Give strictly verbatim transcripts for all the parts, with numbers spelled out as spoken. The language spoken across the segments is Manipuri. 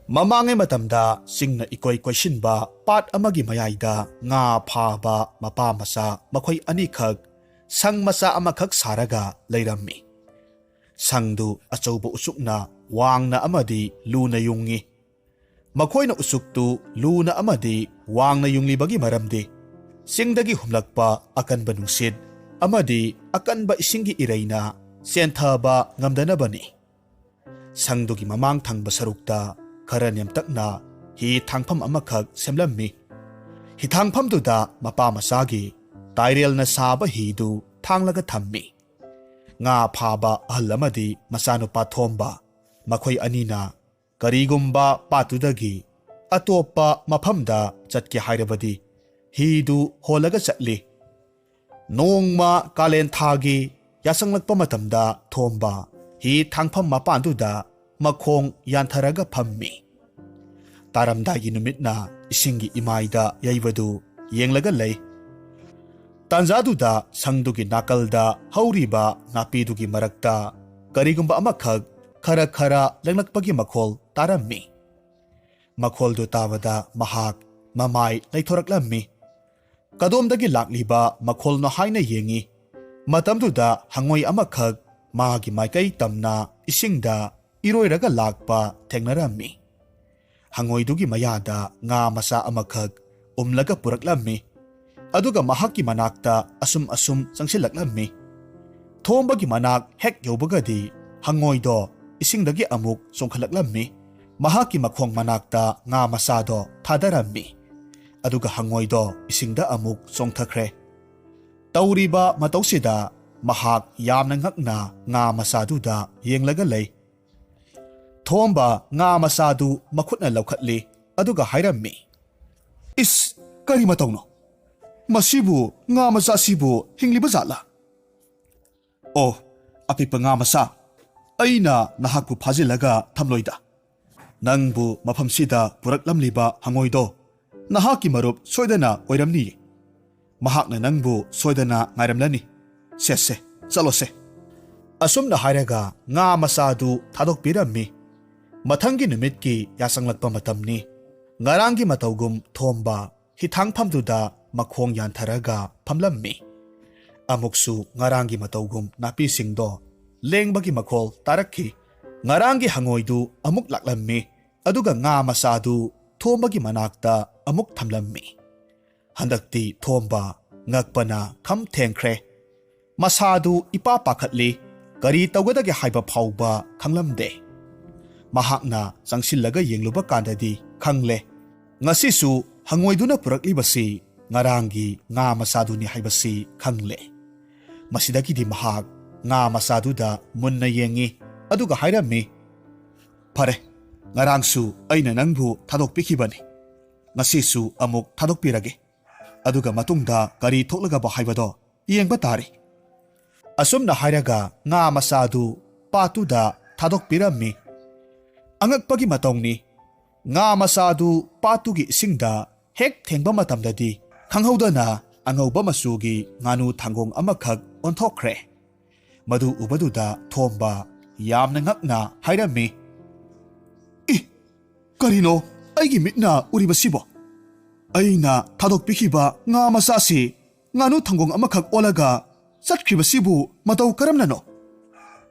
ꯃꯃꯥꯡꯉꯩ ꯃꯇꯝꯗ ꯆꯤꯡꯅ ꯏꯀꯣꯏ ꯀꯣꯏꯁꯤꯟꯕ ꯄꯥꯠ ꯑꯃꯒꯤ ꯃꯌꯥꯏꯗ ꯉꯥ ꯐꯥꯕ ꯃꯄꯥ ꯃꯆꯥ ꯃꯈꯣꯏ ꯑꯅꯤꯈꯛ ꯁꯪ ꯃꯆꯥ ꯑꯃꯈꯛ ꯁꯥꯔꯒ ꯂꯩꯔꯝꯃꯤ꯫ ꯁꯪꯗꯨ ꯑꯆꯧꯕ ꯎꯆꯨꯛꯅ ꯋꯥꯡꯅ ꯑꯃꯗꯤ ꯂꯨꯅ ꯌꯨꯡꯉꯤ꯫ ꯃꯈꯣꯏꯅ ꯎꯆꯨꯛꯇꯨ ꯂꯨꯅ ꯑꯃꯗꯤ ꯋꯥꯡꯅ ꯌꯨꯡꯂꯤꯕꯒꯤ ꯃꯔꯝꯗꯤ, ꯆꯤꯡꯗꯒꯤ ꯍꯨꯝꯂꯛꯄ ꯑꯀꯟꯕ ꯅꯨꯡꯁꯤꯠ ꯑꯃꯗꯤ ꯑꯀꯟꯕ ꯏꯁꯤꯡꯒꯤ ꯏꯔꯩꯅ ꯆꯦꯟꯊꯕ ꯉꯝꯗꯅꯕꯅꯤ꯫ ꯁꯪꯗꯨꯒꯤ ꯃꯃꯥꯡ ꯊꯪꯕ ꯁꯔꯨꯛꯇ ꯈꯔ ꯅꯦꯝꯇꯛꯅ ꯍꯤ ꯊꯥꯡꯐꯝ ꯑꯃꯈꯛ ꯁꯦꯝꯂꯝꯃꯤ꯫ ꯍꯤꯊꯥꯡꯐꯝꯗꯨꯗ ꯃꯄꯥ ꯃꯆꯥꯒꯤ ꯇꯥꯏꯔꯦꯜꯅ ꯁꯥꯕ ꯍꯤꯗꯨ ꯊꯥꯡꯂꯒ ꯊꯝꯃꯤ꯫ ꯉꯥ ꯐꯥꯕ ꯑꯍꯜ ꯑꯃꯗꯤ ꯃꯆꯥꯅꯨꯄꯥ ꯊꯣꯝꯕ, ꯃꯈꯣꯏ ꯑꯅꯤꯅ ꯀꯔꯤꯒꯨꯝꯕ ꯄꯥꯠꯇꯨꯗꯒꯤ ꯑꯇꯣꯞꯄ ꯃꯐꯝꯗ ꯆꯠꯀꯦ ꯍꯥꯏꯔꯕꯗꯤ, ꯍꯤꯗꯨ ꯍꯣꯜꯂꯒ ꯆꯠꯂꯤ꯫ ꯅꯣꯡꯃ ꯀꯥꯂꯦꯟ ꯊꯥꯒꯤ ꯌꯥꯆꯪꯂꯛꯄ ꯃꯇꯝꯗ ꯊꯣꯝꯕ ꯍꯤ ꯊꯥꯡꯐꯝ ꯃꯄꯥꯟꯗꯨꯗ ꯃꯈꯣꯡ ꯌꯥꯟꯊꯔꯒ ꯐꯝꯃꯤ꯫ ꯇꯥꯔꯝꯗꯥꯏꯒꯤ ꯅꯨꯃꯤꯠꯅ ꯏꯁꯤꯡꯒꯤ ꯏꯃꯥꯏꯗ ꯌꯩꯕꯗꯨ ꯌꯦꯡꯂꯒ ꯂꯩ꯫ ꯇꯥꯟꯖꯥꯗꯨꯗ ꯁꯪꯗꯨꯒꯤ ꯅꯥꯀꯜꯗ ꯍꯧꯔꯤꯕ ꯅꯥꯄꯤꯗꯨꯒꯤ ꯃꯔꯛꯇ ꯀꯔꯤꯒꯨꯝꯕ ꯑꯃꯈꯛ ꯈꯔ ꯈꯔ ꯂꯦꯡꯂꯛꯄꯒꯤ ꯃꯈꯣꯜ ꯇꯥꯔꯝꯃꯤ꯫ ꯃꯈꯣꯜꯗꯨ ꯇꯥꯕꯗ ꯃꯍꯥꯛ ꯃꯃꯥꯏ ꯂꯩꯊꯣꯔꯛꯂꯝꯃꯤ꯫ ꯀꯗꯣꯝꯗꯒꯤ ꯂꯥꯛꯂꯤꯕ ꯃꯈꯣꯜꯅꯣ ꯍꯥꯏꯅ ꯌꯦꯡꯉꯤ꯫ ꯃꯇꯝꯗꯨꯗ ꯍꯉꯣꯏ ꯑꯃꯈꯛ ꯃꯥꯒꯤ ꯃꯥꯏꯀꯩ ꯇꯝꯅ ꯏꯁꯤꯡꯗ ꯏꯔꯣꯏꯔꯒ ꯂꯥꯛꯄ ꯊꯦꯡꯅꯔꯝꯃꯤ꯫ ꯍꯉꯣꯏꯗꯨꯒꯤ ꯃꯌꯥꯗ ꯉꯥ ꯃꯆꯥ ꯑꯃꯈꯛ ꯎꯝꯂꯒ ꯄꯨꯔꯛꯂꯝꯃꯤ꯫ ꯑꯗꯨꯒ ꯃꯍꯥꯛꯀꯤ ꯃꯅꯥꯛꯇ ꯑꯁꯨꯝ ꯑꯁꯨꯝ ꯆꯪꯁꯤꯜꯂꯛꯂꯝꯃꯤ꯫ ꯊꯣꯝꯕꯒꯤ ꯃꯅꯥꯛ ꯍꯦꯛ ꯌꯧꯕꯒꯗꯤ ꯍꯉꯣꯏꯗꯣ ꯏꯁꯤꯡꯗꯒꯤ ꯑꯃꯨꯛ ꯆꯣꯡꯈꯠꯂꯛꯂꯝꯃꯤ꯫ ꯃꯍꯥꯛꯀꯤ ꯃꯈꯣꯡ ꯃꯅꯥꯛꯇ ꯉꯥ ꯃꯆꯥꯗꯣ ꯊꯥꯗꯔꯝꯃꯤ꯫ ꯑꯗꯨꯒ ꯍꯉꯣꯏꯗꯣ ꯏꯁꯤꯡꯗ ꯑꯃꯨꯛ ꯆꯣꯡꯊꯈ꯭ꯔꯦ꯫ ꯇꯧꯔꯤꯕ ꯃꯇꯧꯁꯤꯗ ꯃꯍꯥꯛ ꯌꯥꯝꯅ ꯉꯛꯅ ꯉꯥ ꯃꯆꯥꯗꯨꯗ ꯌꯦꯡꯂꯒ ꯂꯩ꯫ ꯊꯣꯝꯕ ꯉꯥ ꯃꯆꯥꯗꯨ ꯃꯈꯨꯠꯅ ꯂꯧꯈꯠꯂꯤ, ꯑꯗꯨꯒ ꯍꯥꯏꯔꯝꯃꯤ, "ꯏꯁ, ꯀꯔꯤ ꯃꯇꯧꯅꯣ? ꯃꯁꯤꯕꯨ, ꯉꯥ ꯃꯆꯥꯁꯤꯕꯨ ꯍꯤꯡꯂꯤꯕ ꯖꯥꯠꯂꯥ? ꯑꯣ, ꯑꯄꯤꯛꯄ ꯉꯥ ꯃꯆꯥ, ꯑꯩꯅ ꯅꯍꯥꯛꯄꯨ ꯐꯥꯖꯤꯜꯂꯒ ꯊꯝꯂꯣꯏꯗ꯫ ꯅꯪꯕꯨ ꯃꯐꯝꯁꯤꯗ ꯄꯨꯔꯛꯂꯝꯂꯤꯕ ꯍꯉꯣꯏꯗꯣ ꯅꯍꯥꯛꯀꯤ ꯃꯔꯨꯞ ꯁꯣꯏꯗꯅ ꯑꯣꯏꯔꯝꯅꯤ꯫ ꯃꯍꯥꯛꯅ ꯅꯪꯕꯨ ꯁꯣꯏꯗꯅ ꯉꯥꯏꯔꯝꯂꯅꯤ꯫ ꯁꯦ, ꯁꯦ, ꯆꯠꯂꯣꯁꯦ꯫" ꯑꯁꯨꯝꯅ ꯍꯥꯏꯔꯒ ꯉꯥ ꯃꯆꯥꯗꯨ ꯊꯥꯗꯣꯛꯄꯤꯔꯝꯃꯤ꯫ ꯃꯊꯪꯒꯤ ꯅꯨꯃꯤꯠꯀꯤ ꯌꯥꯆꯪꯂꯛꯄ ꯃꯇꯝꯅꯤ꯫ ꯉꯔꯥꯡꯒꯤ ꯃꯇꯧꯒꯨꯝ ꯊꯣꯝꯕ ꯍꯤꯊꯥꯡꯐꯝꯗꯨꯗ ꯃꯈꯣꯡ ꯌꯥꯟꯊꯔꯒ ꯐꯝꯂꯝꯃꯤ꯫ ꯑꯃꯨꯛꯁꯨ ꯉꯔꯥꯡꯒꯤ ꯃꯇꯧꯒꯨꯝ ꯅꯥꯄꯤꯁꯤꯡꯗꯣ ꯂꯦꯡꯕꯒꯤ ꯃꯈꯣꯜ ꯇꯥꯔꯛꯈꯤ꯫ ꯉꯔꯥꯡꯒꯤ ꯍꯉꯣꯏꯗꯨ ꯑꯃꯨꯛ ꯂꯥꯛꯂꯝꯃꯤ, ꯑꯗꯨꯒ ꯉꯥ ꯃꯆꯥꯗꯨ ꯊꯣꯝꯕꯒꯤ ꯃꯅꯥꯛꯇ ꯑꯃꯨꯛ ꯊꯝꯂꯝꯃꯤ꯫ ꯍꯟꯗꯛꯇꯤ ꯊꯣꯝꯕ ꯉꯛꯄꯅ ꯈꯝ ꯊꯦꯡꯈ꯭ꯔꯦ꯫ ꯃꯁꯥꯗꯨ ꯏꯄꯥ ꯄꯥꯈꯠꯂꯤ꯫ ꯀꯔꯤ ꯇꯧꯒꯗꯒꯦ ꯍꯥꯏꯕ ꯐꯥꯎꯕ ꯈꯪꯂꯝꯗꯦ꯫ ꯃꯍꯥꯛꯅ ꯆꯪꯁꯤꯜꯂꯒ ꯌꯦꯡꯂꯨꯕ ꯀꯥꯟꯗꯗꯤ ꯈꯪꯂꯦ꯫ ꯉꯁꯤꯁꯨ ꯍꯉꯣꯏꯗꯨꯅ ꯄꯨꯔꯛꯂꯤꯕꯁꯤ ꯉꯔꯥꯡꯒꯤ ꯉꯥ ꯃꯆꯥꯗꯨꯅꯤ ꯍꯥꯏꯕꯁꯤ ꯈꯪꯂꯦ꯫ ꯃꯁꯤꯗꯒꯤꯗꯤ ꯃꯍꯥꯛ ꯉꯥ ꯃꯆꯥꯗꯨꯗ ꯃꯨꯟꯅ ꯌꯦꯡꯉꯤ, ꯑꯗꯨꯒ ꯍꯥꯏꯔꯝꯃꯤ, "ꯐꯔꯦ, ꯉꯔꯥꯡꯁꯨ ꯑꯩꯅ ꯅꯪꯕꯨ ꯊꯥꯗꯣꯛꯄꯤꯈꯤꯕꯅꯤ꯫ ꯉꯁꯤꯁꯨ ꯑꯃꯨꯛ ꯊꯥꯗꯣꯛꯄꯤꯔꯒꯦ꯫ ꯑꯗꯨꯒ ꯃꯇꯨꯡꯗ ꯀꯔꯤ ꯊꯣꯛꯂꯒꯕ ꯍꯥꯏꯕꯗꯣ ꯌꯦꯡꯕ ꯇꯥꯔꯦ꯫" ꯑꯁꯨꯝꯅ ꯍꯥꯏꯔꯒ ꯉꯥ ꯃꯆꯥꯗꯨ ꯄꯥꯠꯇꯨꯗ ꯊꯥꯗꯣꯛꯄꯤꯔꯝꯃꯤ꯫ ꯑꯉꯛꯄꯒꯤ ꯃꯇꯧꯅꯤ, ꯉꯥ ꯃꯆꯥꯗꯨ ꯄꯥꯠꯇꯨꯒꯤ ꯏꯁꯤꯡꯗ ꯍꯦꯛ ꯊꯦꯡꯕ ꯃꯇꯝꯗꯗꯤ ꯈꯪꯍꯧꯗꯅ ꯑꯉꯧꯕ ꯃꯆꯨꯒꯤ ꯉꯥꯅꯨ ꯊꯪꯒꯣꯡ ꯑꯃꯈꯛ ꯑꯣꯟꯊꯣꯛꯈ꯭ꯔꯦ꯫ ꯃꯗꯨ ꯎꯕꯗꯨꯗ ꯊꯣꯝꯕ ꯌꯥꯝꯅ ꯉꯛꯅ ꯍꯥꯏꯔꯝꯃꯤ, "ꯏ, ꯀꯔꯤꯅꯣ ꯑꯩꯒꯤ ꯃꯤꯠꯅ ꯎꯔꯤꯕꯁꯤꯕꯣ? ꯑꯩꯅ ꯊꯥꯗꯣꯛꯄꯤꯈꯤꯕ ꯉꯥ ꯃꯆꯥꯁꯤ ꯉꯥꯅꯨ ꯊꯪꯒꯣꯡ ꯑꯃꯈꯛ ꯑꯣꯜꯂꯒ ꯆꯠꯈ꯭ꯔꯤꯕꯁꯤꯕꯨ ꯃꯇꯧ ꯀꯔꯝꯅꯅꯣ?"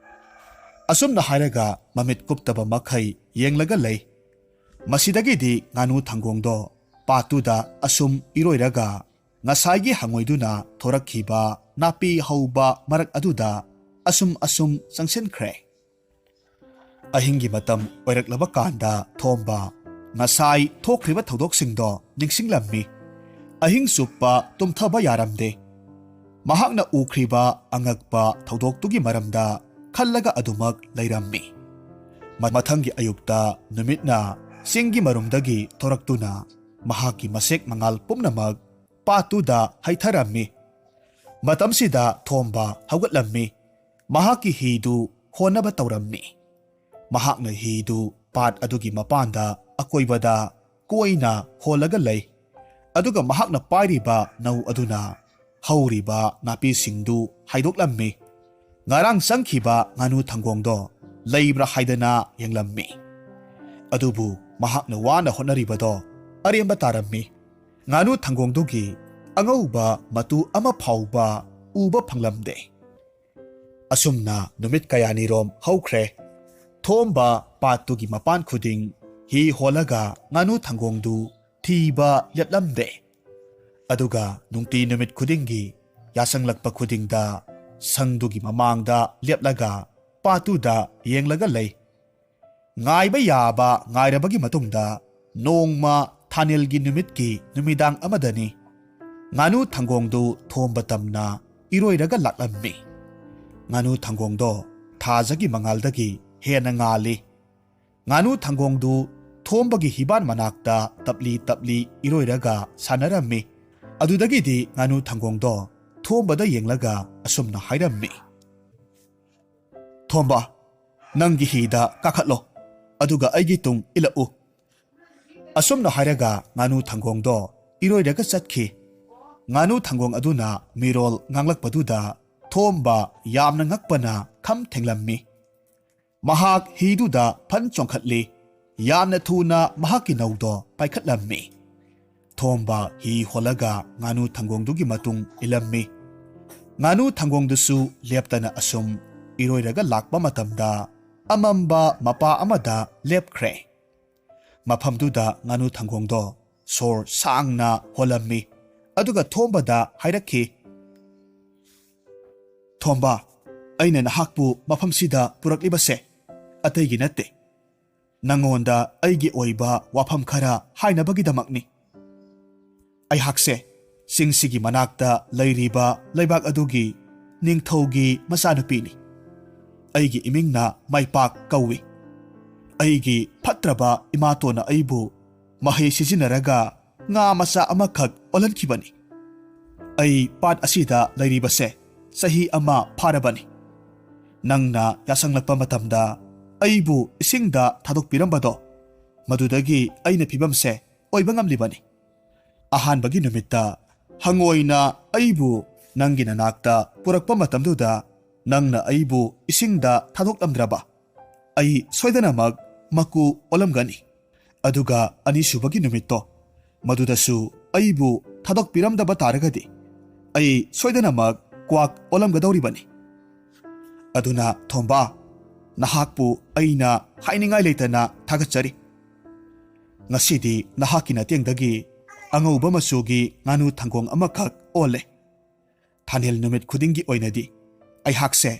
ꯑꯁꯨꯝꯅ ꯍꯥꯏꯔꯒ ꯃꯃꯤꯠ ꯀꯨꯞꯇꯕ ꯃꯈꯩ ꯌꯦꯡꯂꯒ ꯂꯩ꯫ ꯃꯁꯤꯗꯒꯤꯗꯤ ꯉꯥꯅꯨ ꯊꯪꯒꯣꯡꯗꯣ ꯄꯥꯠꯇꯨꯗ ꯑꯁꯨꯝ ꯏꯔꯣꯏꯔꯒ ꯉꯁꯥꯏꯒꯤ ꯍꯉꯣꯏꯗꯨꯅ ꯊꯣꯔꯛꯈꯤꯕ ꯅꯥꯄꯤ ꯍꯧꯕ ꯃꯔꯛ ꯑꯗꯨꯗ ꯑꯁꯨꯝ ꯑꯁꯨꯝ ꯆꯪꯁꯤꯟꯈ꯭ꯔꯦ꯫ ꯑꯍꯤꯡꯒꯤ ꯃꯇꯝ ꯑꯣꯏꯔꯛꯂꯕ ꯀꯥꯟꯗ ꯊꯣꯝꯕ ꯉꯁꯥꯏ ꯊꯣꯛꯈ꯭ꯔꯤꯕ ꯊꯧꯗꯣꯛꯁꯤꯡꯗꯣ ꯅꯤꯡꯁꯤꯡꯂꯝꯃꯤ꯫ ꯑꯍꯤꯡ ꯆꯨꯞꯄ ꯇꯨꯝꯊꯕ ꯌꯥꯔꯝꯗꯦ꯫ ꯃꯍꯥꯛꯅ ꯎꯈ꯭ꯔꯤꯕ ꯑꯉꯛꯄ ꯊꯧꯗꯣꯛꯇꯨꯒꯤ ꯃꯔꯝꯗ ꯈꯜꯂꯒ ꯑꯗꯨꯃꯛ ꯂꯩꯔꯝꯃꯤ꯫ ꯃ-, ꯃꯊꯪꯒꯤ ꯑꯌꯨꯛꯇ ꯅꯨꯃꯤꯠꯅ ꯆꯤꯡꯒꯤ ꯃꯔꯨꯝꯗꯒꯤ ꯊꯣꯔꯛꯇꯨꯅ ꯃꯍꯥꯛꯀꯤ ꯃꯁꯦꯛ ꯃꯉꯥꯜ ꯄꯨꯝꯅꯃꯛ ꯄꯥꯠꯇꯨꯗ ꯍꯩꯊꯔꯝꯃꯤ꯫ ꯃꯇꯝꯁꯤꯗ ꯊꯣꯝꯕ ꯍꯧꯒꯠꯂꯝꯃꯤ꯫ ꯃꯍꯥꯛꯀꯤ ꯍꯤꯗꯨ ꯍꯣꯟꯅꯕ ꯇꯧꯔꯝꯃꯤ꯫ ꯃꯍꯥꯛꯅ ꯍꯤꯗꯨ ꯄꯥꯠ ꯑꯗꯨꯒꯤ ꯃꯄꯥꯟꯗ ꯑꯀꯣꯏꯕꯗ ꯀꯣꯏꯅ ꯍꯣꯜꯂꯒ ꯂꯩ꯫ ꯑꯗꯨꯒ ꯃꯍꯥꯛꯅ ꯄꯥꯏꯔꯤꯕ ꯅꯧ ꯑꯗꯨꯅ ꯍꯧꯔꯤꯕ ꯅꯥꯄꯤꯁꯤꯡꯗꯨ ꯍꯥꯏꯗꯣꯛꯂꯝꯃꯤ꯫ ꯉꯔꯥꯡ ꯆꯪꯈꯤꯕ ꯉꯥꯅꯨ ꯊꯪꯒꯣꯡꯗꯣ ꯂꯩꯕ꯭ꯔꯥ ꯍꯥꯏꯗꯅ ꯌꯦꯡꯂꯝꯃꯤ꯫ ꯑꯗꯨꯕꯨ ꯃꯍꯥꯛꯅ ꯋꯥꯅ ꯍꯣꯠꯅꯔꯤꯕꯗꯣ ꯑꯔꯦꯝꯕ ꯇꯥꯔꯝꯃꯤ꯫ ꯉꯥꯅꯨ ꯊꯪꯒꯣꯡꯗꯨꯒꯤ ꯑꯉꯧꯕ ꯃꯇꯨ ꯑꯃ ꯐꯥꯎꯕ ꯎꯕ ꯐꯪꯂꯝꯗꯦ꯫ ꯑꯁꯨꯝꯅ ꯅꯨꯃꯤꯠ ꯀꯌꯥꯅꯤꯔꯣꯝ ꯍꯧꯈ꯭ꯔꯦ꯫ ꯊꯣꯝꯕ ꯄꯥꯠꯇꯨꯒꯤ ꯃꯄꯥꯟ ꯈꯨꯗꯤꯡ ꯍꯤ ꯍꯣꯜꯂꯒ ꯉꯥꯅꯨ ꯊꯪꯒꯣꯡꯗꯨ ꯊꯤꯕ ꯂꯦꯞꯂꯝꯗꯦ꯫ ꯑꯗꯨꯒ ꯅꯨꯡꯇꯤ ꯅꯨꯃꯤꯠ ꯈꯨꯗꯤꯡꯒꯤ ꯌꯥꯁꯪꯂꯛꯄ ꯈꯨꯗꯤꯡꯗ ꯁꯪꯗꯨꯒꯤ ꯃꯃꯥꯡꯗ ꯂꯦꯞꯂꯒ ꯄꯥꯠꯇꯨꯗ ꯌꯦꯡꯂꯒ ꯂꯩ꯫ ꯉꯥꯏꯕ ꯌꯥꯕ ꯉꯥꯏꯔꯕꯒꯤ ꯃꯇꯨꯡꯗ ꯅꯣꯡꯃ ꯊꯥꯅꯤꯜꯒꯤ ꯅꯨꯃꯤꯠꯀꯤ ꯅꯨꯃꯤꯗꯥꯡ ꯑꯃꯗꯅꯤ꯫ ꯉꯥꯅꯨ ꯊꯪꯒꯣꯡꯗꯨ ꯊꯣꯝꯕ ꯇꯝꯅ ꯏꯔꯣꯏꯔꯒ ꯂꯥꯛꯂꯝꯃꯤ꯫ ꯉꯥꯅꯨ ꯊꯪꯒꯣꯡꯗꯣ ꯊꯥꯖꯒꯤ ꯃꯉꯥꯜꯗꯒꯤ ꯍꯦꯟꯅ ꯉꯥꯜꯂꯤ꯫ ꯉꯥꯅꯨ ꯊꯪꯒꯣꯡꯗꯨ ꯊꯣꯝꯕꯒꯤ ꯍꯤꯕꯥꯟ ꯃꯅꯥꯛꯇ ꯇꯞꯂꯤ ꯇꯞꯂꯤ ꯏꯔꯣꯏꯔꯒ ꯁꯥꯟꯅꯔꯝꯃꯤ꯫ ꯑꯗꯨꯗꯒꯤꯗꯤ ꯉꯥꯅꯨ ꯊꯪꯒꯣꯡꯗꯣ ꯊꯣꯝꯕꯗ ꯌꯦꯡꯂꯒ ꯑꯁꯨꯝꯅ ꯍꯥꯏꯔꯝꯃꯤ, "ꯊꯣꯝꯕ, ꯅꯪꯒꯤ ꯍꯤꯗ ꯀꯥꯈꯠꯂꯣ, ꯑꯗꯨꯒ ꯑꯩꯒꯤ ꯇꯨꯡ ꯏꯜꯂꯛꯎ꯫" ꯑꯁꯨꯝꯅ ꯍꯥꯏꯔꯒ ꯉꯥꯅꯨ ꯊꯪꯒꯣꯡꯗꯣ ꯏꯔꯣꯏꯔꯒ ꯆꯠꯈꯤ꯫ ꯉꯥꯅꯨ ꯊꯪꯒꯣꯡ ꯑꯗꯨꯅ ꯃꯤꯔꯣꯜ ꯉꯥꯡꯂꯛꯄꯗꯨꯗ ꯊꯣꯝꯕ ꯌꯥꯝꯅ ꯉꯛꯄꯅ ꯈꯝ ꯊꯦꯡꯂꯝꯃꯤ꯫ ꯃꯍꯥꯛ ꯍꯤꯗꯨꯗ ꯐꯟ ꯆꯣꯡꯈꯠꯂꯤ꯫ ꯌꯥꯝꯅ ꯊꯨꯅ ꯃꯍꯥꯛꯀꯤ ꯅꯧꯗꯣ ꯄꯥꯏꯈꯠꯂꯝꯃꯤ꯫ ꯊꯣꯝꯕ ꯍꯤ ꯍꯣꯜꯂꯒ ꯉꯥꯅꯨ ꯊꯪꯒꯣꯡꯗꯨꯒꯤ ꯃꯇꯨꯡ ꯏꯜꯂꯝꯃꯤ꯫ ꯉꯥꯅꯨ ꯊꯪꯒꯣꯡꯗꯨꯁꯨ ꯂꯦꯞꯇꯅ ꯑꯁꯨꯝ ꯏꯔꯣꯏꯔꯒ ꯂꯥꯛꯄ ꯃꯇꯝꯗ ꯑꯃꯝꯕ ꯃꯄꯥ ꯑꯃꯗ ꯂꯦꯞꯈ꯭ꯔꯦ꯫ ꯃꯐꯝꯗꯨꯗ ꯉꯥꯅꯨ ꯊꯪꯒꯣꯡꯗꯣ ꯁꯣꯔ ꯁꯥꯡꯅ ꯍꯣꯜꯂꯝꯃꯤ꯫ ꯑꯗꯨꯒ ꯊꯣꯝꯕꯗ ꯍꯥꯏꯔꯛꯈꯤ, "ꯊꯣꯝꯕ, ꯑꯩꯅ ꯅꯍꯥꯛꯄꯨ ꯃꯐꯝꯁꯤꯗ ꯄꯨꯔꯛꯂꯤꯕꯁꯦ ꯑꯇꯩꯒꯤ ꯅꯠꯇꯦ꯫ ꯅꯉꯣꯟꯗ ꯑꯩꯒꯤ ꯑꯣꯏꯕ ꯋꯥꯐꯝ ꯈꯔ ꯍꯥꯏꯅꯕꯒꯤꯗꯃꯛꯅꯤ꯫ ꯑꯩꯍꯥꯛꯁꯦ ꯆꯤꯡꯁꯤꯒꯤ ꯃꯅꯥꯛꯇ ꯂꯩꯔꯤꯕ ꯂꯩꯕꯥꯛ ꯑꯗꯨꯒꯤ ꯅꯤꯡꯊꯧꯒꯤ ꯃꯆꯥꯅꯨꯄꯤꯅꯤ꯫ ꯑꯩꯒꯤ ꯏꯃꯤꯡꯅ ꯃꯥꯏꯄꯥꯛ ꯀꯧꯏ꯫ ꯑꯩꯒꯤ ꯐꯠꯇ꯭ꯔꯕ ꯏꯃꯥꯇꯣꯟꯅ ꯑꯩꯕꯨ ꯃꯍꯩ ꯁꯤꯖꯤꯟꯅꯔꯒ ꯉꯥ ꯃꯆꯥ ꯑꯃꯈꯛ ꯑꯣꯜꯍꯟꯈꯤꯕꯅꯤ꯫ ꯑꯩ ꯄꯥꯠ ꯑꯁꯤꯗ ꯂꯩꯔꯤꯕꯁꯦ ꯆꯍꯤ ꯑꯃ ꯐꯥꯔꯕꯅꯤ꯫ ꯅꯪꯅ ꯌꯥꯁꯪꯂꯛꯄ ꯃꯇꯝꯗ ꯑꯩꯕꯨ ꯏꯁꯤꯡꯗ ꯊꯥꯗꯣꯛꯄꯤꯔꯝꯕꯗꯣ, ꯃꯗꯨꯗꯒꯤ ꯑꯩꯅ ꯐꯤꯕꯝꯁꯦ ꯑꯣꯏꯕ ꯉꯝꯂꯤꯕꯅꯤ꯫ ꯑꯍꯥꯟꯕꯒꯤ ꯅꯨꯃꯤꯠꯇ ꯍꯪꯉꯣꯏꯅ ꯑꯩꯕꯨ ꯅꯪꯒꯤ ꯅꯅꯥꯛꯇ ꯄꯨꯔꯛꯄ ꯃꯇꯝꯗꯨꯗ ꯅꯪꯅ ꯑꯩꯕꯨ ꯏꯁꯤꯡꯗ ꯊꯥꯗꯣꯛꯂꯝꯗ꯭ꯔꯕ? ꯑꯩ ꯁꯣꯏꯗꯅꯃꯛ ꯃꯀꯨ ꯑꯣꯜꯂꯝꯒꯅꯤ꯫ ꯑꯗꯨꯒ ꯑꯅꯤꯁꯨꯕꯒꯤ ꯅꯨꯃꯤꯠꯇꯣ, ꯃꯗꯨꯗꯁꯨ ꯑꯩꯕꯨ ꯊꯥꯗꯣꯛꯄꯤꯔꯝꯗꯕ ꯇꯥꯔꯒꯗꯤ ꯑꯩ ꯁꯣꯏꯗꯅꯃꯛ ꯀ꯭ꯋꯥꯛ ꯑꯣꯜꯂꯝꯒꯗꯧꯔꯤꯕꯅꯤ꯫ ꯑꯗꯨꯅ ꯊꯣꯝꯕ, ꯅꯍꯥꯛꯄꯨ ꯑꯩꯅ ꯍꯥꯏꯅꯤꯡꯉꯥꯏ ꯂꯩꯇꯅ ꯊꯥꯒꯠꯆꯔꯤ꯫ ꯉꯁꯤꯗꯤ ꯅꯍꯥꯛꯀꯤ ꯅꯇꯦꯡꯗꯒꯤ ꯑꯉꯧꯕ ꯃꯆꯨꯒꯤ ꯉꯥꯅꯨ ꯊꯪꯒꯣꯡ ꯑꯃꯈꯛ ꯑꯣꯜꯂꯦ꯫ ꯊꯥꯅꯦꯜ ꯅꯨꯃꯤꯠ ꯈꯨꯗꯤꯡꯒꯤ ꯑꯣꯏꯅꯗꯤ ꯑꯩꯍꯥꯛꯁꯦ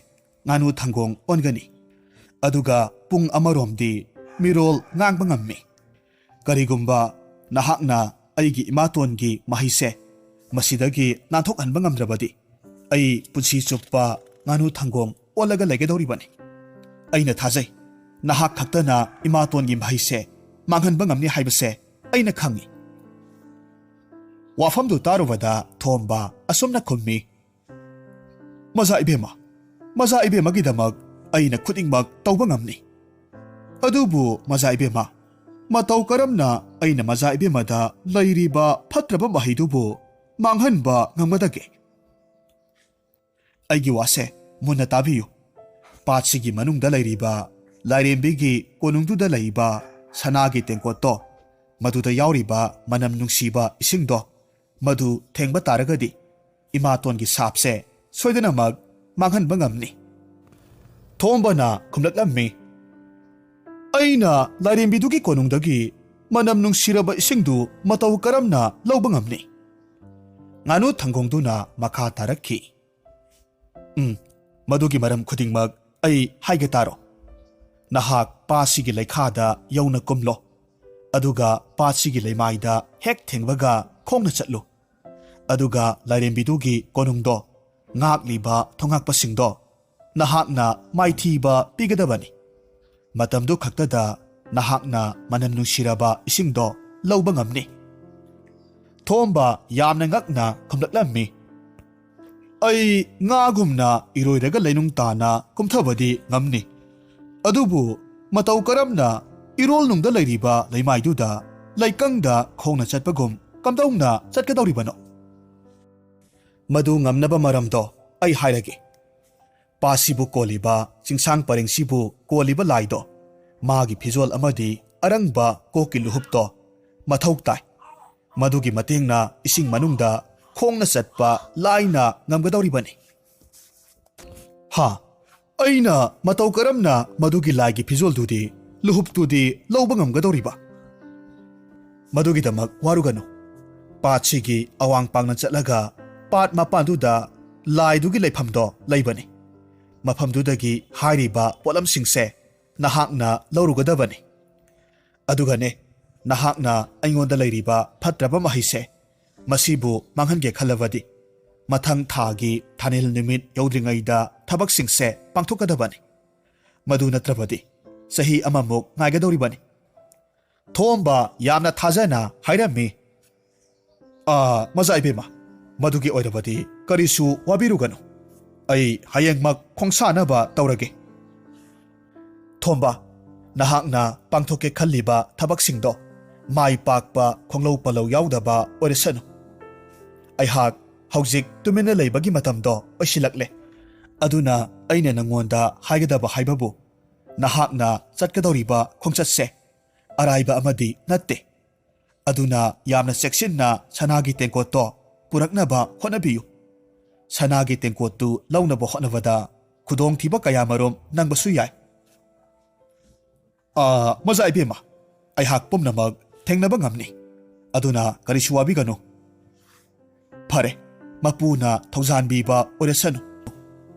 ꯉꯥꯅꯨ ꯊꯪꯒꯣꯡ ꯑꯣꯟꯒꯅꯤ, ꯑꯗꯨꯒ ꯄꯨꯡ ꯑꯃꯔꯣꯝꯗꯤ ꯃꯤꯔꯣꯜ ꯉꯥꯡꯕ ꯉꯝꯃꯤ꯫ ꯀꯔꯤꯒꯨꯝꯕ ꯅꯍꯥꯛꯅ ꯑꯩꯒꯤ ꯏꯃꯥꯇꯣꯟꯒꯤ ꯃꯍꯩꯁꯦ ꯃꯁꯤꯗꯒꯤ ꯅꯥꯟꯊꯣꯛꯍꯟꯕ ꯉꯝꯗ꯭ꯔꯕꯗꯤ, ꯑꯩ ꯄꯨꯟꯁꯤ ꯆꯨꯞꯄ ꯉꯥꯅꯨ ꯊꯪꯒꯣꯡ ꯑꯣꯜꯂꯒ ꯂꯩꯒꯗꯧꯔꯤꯕꯅꯤ꯫ ꯑꯩꯅ ꯊꯥꯖꯩ, ꯅꯍꯥꯛ ꯈꯛꯇꯅ ꯏꯃꯥꯇꯣꯟꯒꯤ ꯃꯍꯩꯁꯦ ꯃꯥꯡꯍꯟꯕ ꯉꯝꯅꯤ ꯍꯥꯏꯕꯁꯦ ꯑꯩꯅ ꯈꯪꯏ꯫ ꯋꯥꯐꯝꯗꯨ ꯇꯥꯔꯨꯕꯗ ꯊꯣꯝꯕ ꯑꯁꯨꯝꯅ ꯈꯨꯝꯃꯤ, "ꯃꯖꯥ ꯏꯕꯦꯝꯃ, ꯃꯖꯥ ꯏꯕꯦꯝꯃꯒꯤꯗꯃꯛ ꯑꯩꯅ ꯈꯨꯗꯤꯡꯃꯛ ꯇꯧꯕ ꯉꯝꯅꯤ꯫ ꯑꯗꯨꯕꯨ ꯃꯖꯥ ꯏꯕꯦꯝꯃ, ꯃꯇꯧ ꯀꯔꯝꯅ ꯑꯩꯅ ꯃꯖꯥ ꯏꯕꯦꯝꯃꯗ ꯂꯩꯔꯤꯕ ꯐꯠꯇ꯭ꯔꯕ ꯃꯍꯩꯗꯨꯕꯨ ꯃꯥꯡꯍꯟꯕ ꯉꯝꯒꯗꯒꯦ?" ꯑꯩꯒꯤ ꯋꯥꯁꯦ ꯃꯨꯟꯅ ꯇꯥꯕꯤꯌꯨ꯫ ꯄꯥꯠꯁꯤꯒꯤ ꯃꯅꯨꯡꯗ ꯂꯩꯔꯤꯕ ꯂꯥꯏꯔꯦꯝꯕꯤꯒꯤ ꯀꯣꯅꯨꯡꯗꯨꯗ ꯂꯩꯔꯤꯕ ꯁꯅꯥꯒꯤ ꯇꯦꯡꯀꯣꯠꯇꯣ, ꯃꯗꯨꯗ ꯌꯥꯎꯔꯤꯕ ꯃꯅꯝ ꯅꯨꯡꯁꯤꯕ ꯏꯁꯤꯡꯗꯣ, ꯃꯗꯨ ꯊꯦꯡꯕ ꯇꯥꯔꯒꯗꯤ ꯏꯃꯥꯇꯣꯟꯒꯤ ꯁꯥꯞꯁꯦ ꯁꯣꯏꯗꯅꯃꯛ ꯃꯥꯡꯍꯟꯕ ꯉꯝꯅꯤ꯫ ꯊꯣꯝꯕꯅ ꯈꯨꯝꯂꯛꯂꯝꯃꯤ, "ꯑꯩꯅ ꯂꯥꯏꯔꯦꯝꯕꯤꯗꯨꯒꯤ ꯀꯣꯅꯨꯡꯗꯒꯤ ꯃꯅꯝ ꯅꯨꯡꯁꯤꯔꯕ ꯏꯁꯤꯡꯗꯨ ꯃꯇꯧ ꯀꯔꯝꯅ ꯂꯧꯕ ꯉꯝꯅꯤ?" ꯉꯥꯅꯨ ꯊꯪꯒꯣꯡꯗꯨꯅ ꯃꯈꯥ ꯇꯥꯔꯛꯈꯤ, "ꯎꯝ, ꯃꯗꯨꯒꯤ ꯃꯔꯝ ꯈꯨꯗꯤꯡꯃꯛ ꯑꯩ ꯍꯥꯏꯒꯦ ꯇꯥꯔꯣ꯫ ꯅꯍꯥꯛ ꯄꯥꯠꯁꯤꯒꯤ ꯂꯩꯈꯥꯗ ꯌꯧꯅ ꯀꯨꯝꯂꯣ, ꯑꯗꯨꯒ ꯄꯥꯠꯁꯤꯒꯤ ꯂꯩꯃꯥꯏꯗ ꯍꯦꯛ ꯊꯦꯡꯕꯒ ꯈꯣꯡꯅ ꯆꯠꯂꯨ꯫ ꯑꯗꯨꯒ ꯂꯥꯏꯔꯦꯝꯕꯤꯗꯨꯒꯤ ꯀꯣꯅꯨꯡꯗꯣ, ꯉꯥꯛꯂꯤꯕ ꯊꯣꯉꯥꯛꯄꯁꯤꯡꯗꯣ ꯅꯍꯥꯛꯅ ꯃꯥꯏꯊꯤꯕ ꯄꯤꯒꯗꯕꯅꯤ꯫ ꯃꯇꯝꯗꯨ ꯈꯛꯇꯗ ꯅꯍꯥꯛꯅ ꯃꯅꯝ ꯅꯨꯡꯁꯤꯔꯕ ꯏꯁꯤꯡꯗꯣ ꯂꯧꯕ ꯉꯝꯅꯤ꯫" ꯊꯣꯝꯕ ꯌꯥꯝꯅ ꯉꯛꯅ ꯈꯨꯝꯂꯛꯂꯝꯃꯤ, "ꯑꯩ ꯉꯥꯒꯨꯝꯅ ꯏꯔꯣꯏꯔꯒ ꯂꯩꯅꯨꯡ ꯇꯥꯅ ꯀꯨꯝꯊꯕꯗꯤ ꯉꯝꯅꯤ, ꯑꯗꯨꯕꯨ ꯃꯇꯧ ꯀꯔꯝꯅ ꯏꯔꯣꯜꯅꯨꯡꯗ ꯂꯩꯔꯤꯕ ꯂꯩꯃꯥꯏꯗꯨꯗ ꯂꯩꯀꯪꯗ ꯈꯣꯡꯅ ꯆꯠꯄꯒꯨꯝ ꯀꯝꯗꯧꯅ ꯆꯠꯀꯗꯧꯔꯤꯕꯅꯣ?" ꯃꯗꯨ ꯉꯝꯅꯕ ꯃꯔꯝꯗꯣ ꯑꯩ ꯍꯥꯏꯔꯒꯦ꯫ ꯄꯥꯠꯁꯤꯕꯨ ꯀꯣꯜꯂꯤꯕ, ꯆꯤꯡꯁꯥꯡ ꯄꯔꯦꯡꯁꯤꯕꯨ ꯀꯣꯜꯂꯤꯕ ꯂꯥꯏꯗꯣ, ꯃꯥꯒꯤ ꯐꯤꯖꯣꯜ ꯑꯃꯗꯤ ꯑꯔꯪꯕ ꯀꯣꯛꯀꯤ ꯂꯨꯍꯨꯞꯇꯣ ꯃꯊꯧ ꯇꯥꯏ꯫ ꯃꯗꯨꯒꯤ ꯃꯇꯦꯡꯅ ꯏꯁꯤꯡ ꯃꯅꯨꯡꯗ ꯈꯣꯡꯅ ꯆꯠꯄ ꯂꯥꯏꯅ ꯉꯝꯒꯗꯧꯔꯤꯕꯅꯤ꯫ ꯍꯥ, ꯑꯩꯅ ꯃꯇꯧ ꯀꯔꯝꯅ ꯃꯗꯨꯒꯤ ꯂꯥꯏꯒꯤ ꯐꯤꯖꯣꯜꯗꯨꯗꯤ, ꯂꯨꯍꯨꯞꯇꯨꯗꯤ ꯂꯧꯕ ꯉꯝꯒꯗꯧꯔꯤꯕ? ꯃꯗꯨꯒꯤꯗꯃꯛ ꯋꯥꯔꯨꯒꯅꯨ꯫ ꯄꯥꯠꯁꯤꯒꯤ ꯑꯋꯥꯡ ꯄꯥꯡꯅ ꯆꯠꯂꯒ ꯄꯥꯠ ꯃꯄꯥꯟꯗꯨꯗ ꯂꯥꯏꯗꯨꯒꯤ ꯂꯩꯐꯝꯗꯣ ꯂꯩꯕꯅꯤ꯫ ꯃꯐꯝꯗꯨꯗꯒꯤ ꯍꯥꯏꯔꯤꯕ ꯄꯣꯠꯂꯝꯁꯤꯡꯁꯦ ꯅꯍꯥꯛꯅ ꯂꯧꯔꯨꯒꯗꯕꯅꯤ꯫ ꯑꯗꯨꯒꯅꯦ, ꯅꯍꯥꯛꯅ ꯑꯩꯉꯣꯟꯗ ꯂꯩꯔꯤꯕ ꯐꯠꯇ꯭ꯔꯕ ꯃꯍꯩꯁꯦ, ꯃꯁꯤꯕꯨ ꯃꯥꯡꯍꯟꯒꯦ ꯈꯜꯂꯕꯗꯤ, ꯃꯊꯪ ꯊꯥꯒꯤ ꯊꯥꯅꯤꯜ ꯅꯨꯃꯤꯠ ꯌꯧꯗ꯭ꯔꯤꯉꯩꯗ ꯊꯕꯛꯁꯤꯡꯁꯦ ꯄꯥꯡꯊꯣꯛꯀꯗꯕꯅꯤ꯫ ꯃꯗꯨ ꯅꯠꯇ꯭ꯔꯕꯗꯤ ꯆꯍꯤ ꯑꯃꯃꯨꯛ ꯉꯥꯏꯒꯗꯧꯔꯤꯕꯅꯤ꯫ ꯊꯣꯝꯕ ꯌꯥꯝꯅ ꯊꯥꯖꯅ ꯍꯥꯏꯔꯝꯃꯤ꯫ "ꯑꯥ, ꯃꯖꯥ ꯏꯕꯦꯝꯃ, ꯃꯗꯨꯒꯤ ꯑꯣꯏꯔꯕꯗꯤ ꯀꯔꯤꯁꯨ ꯋꯥꯕꯤꯔꯨꯒꯅꯨ꯫ ꯑꯩ ꯍꯌꯦꯡꯃꯛ ꯈꯣꯡꯁꯥꯅꯕ ꯇꯧꯔꯒꯦ꯫" "ꯊꯣꯝꯕ, ꯅꯍꯥꯛꯅ ꯄꯥꯡꯊꯣꯛꯀꯦ ꯈꯜꯂꯤꯕ ꯊꯕꯛꯁꯤꯡꯗꯣ ꯃꯥꯏ ꯄꯥꯛꯄ ꯈꯣꯡꯂꯧ ꯄꯜꯂꯧ ꯌꯥꯎꯗꯕ ꯑꯣꯏꯔꯁꯅꯨ꯫ ꯑꯩꯍꯥꯛ ꯍꯧꯖꯤꯛ ꯇꯨꯃꯤꯟꯅ ꯂꯩꯕꯒꯤ ꯃꯇꯝꯗꯣ ꯑꯣꯏꯁꯤꯜꯂꯛꯂꯦ꯫ ꯑꯗꯨꯅ ꯑꯩꯅ ꯅꯉꯣꯟꯗ ꯍꯥꯏꯒꯗꯕ ꯍꯥꯏꯕꯕꯨ, ꯅꯍꯥꯛꯅ ꯆꯠꯀꯗꯧꯔꯤꯕ ꯈꯣꯡꯆꯠꯁꯦ ꯑꯔꯥꯏꯕ ꯑꯃꯗꯤ ꯅꯠꯇꯦ꯫ ꯑꯗꯨꯅ ꯌꯥꯝꯅ ꯆꯦꯛꯁꯤꯟꯅ ꯁꯅꯥꯒꯤ ꯇꯦꯡꯀꯣꯠꯇꯣ ꯄꯨꯔꯛꯅꯕ ꯍꯣꯠꯅꯕꯤꯌꯨ꯫ ꯁꯅꯥꯒꯤ ꯇꯦꯡꯀꯣꯠꯇꯨ ꯂꯧꯅꯕ ꯍꯣꯠꯅꯕꯗ ꯈꯨꯗꯣꯡꯊꯤꯕ ꯀꯌꯥꯃꯔꯨꯝ ꯅꯪꯕꯁꯨ ꯌꯥꯏ꯫" "ꯑꯥ, ꯃꯖꯥ ꯏꯕꯦꯝꯃ, ꯑꯩꯍꯥꯛ ꯄꯨꯝꯅꯃꯛ ꯊꯦꯡꯅꯕ ꯉꯝꯅꯤ꯫ ꯑꯗꯨꯅ ꯀꯔꯤꯁꯨ ꯋꯥꯕꯤꯒꯅꯨ꯫" "ꯐꯔꯦ, ꯃꯄꯨꯅ ꯊꯧꯖꯥꯟꯕꯤꯕ ꯑꯣꯏꯔꯁꯅꯨ꯫"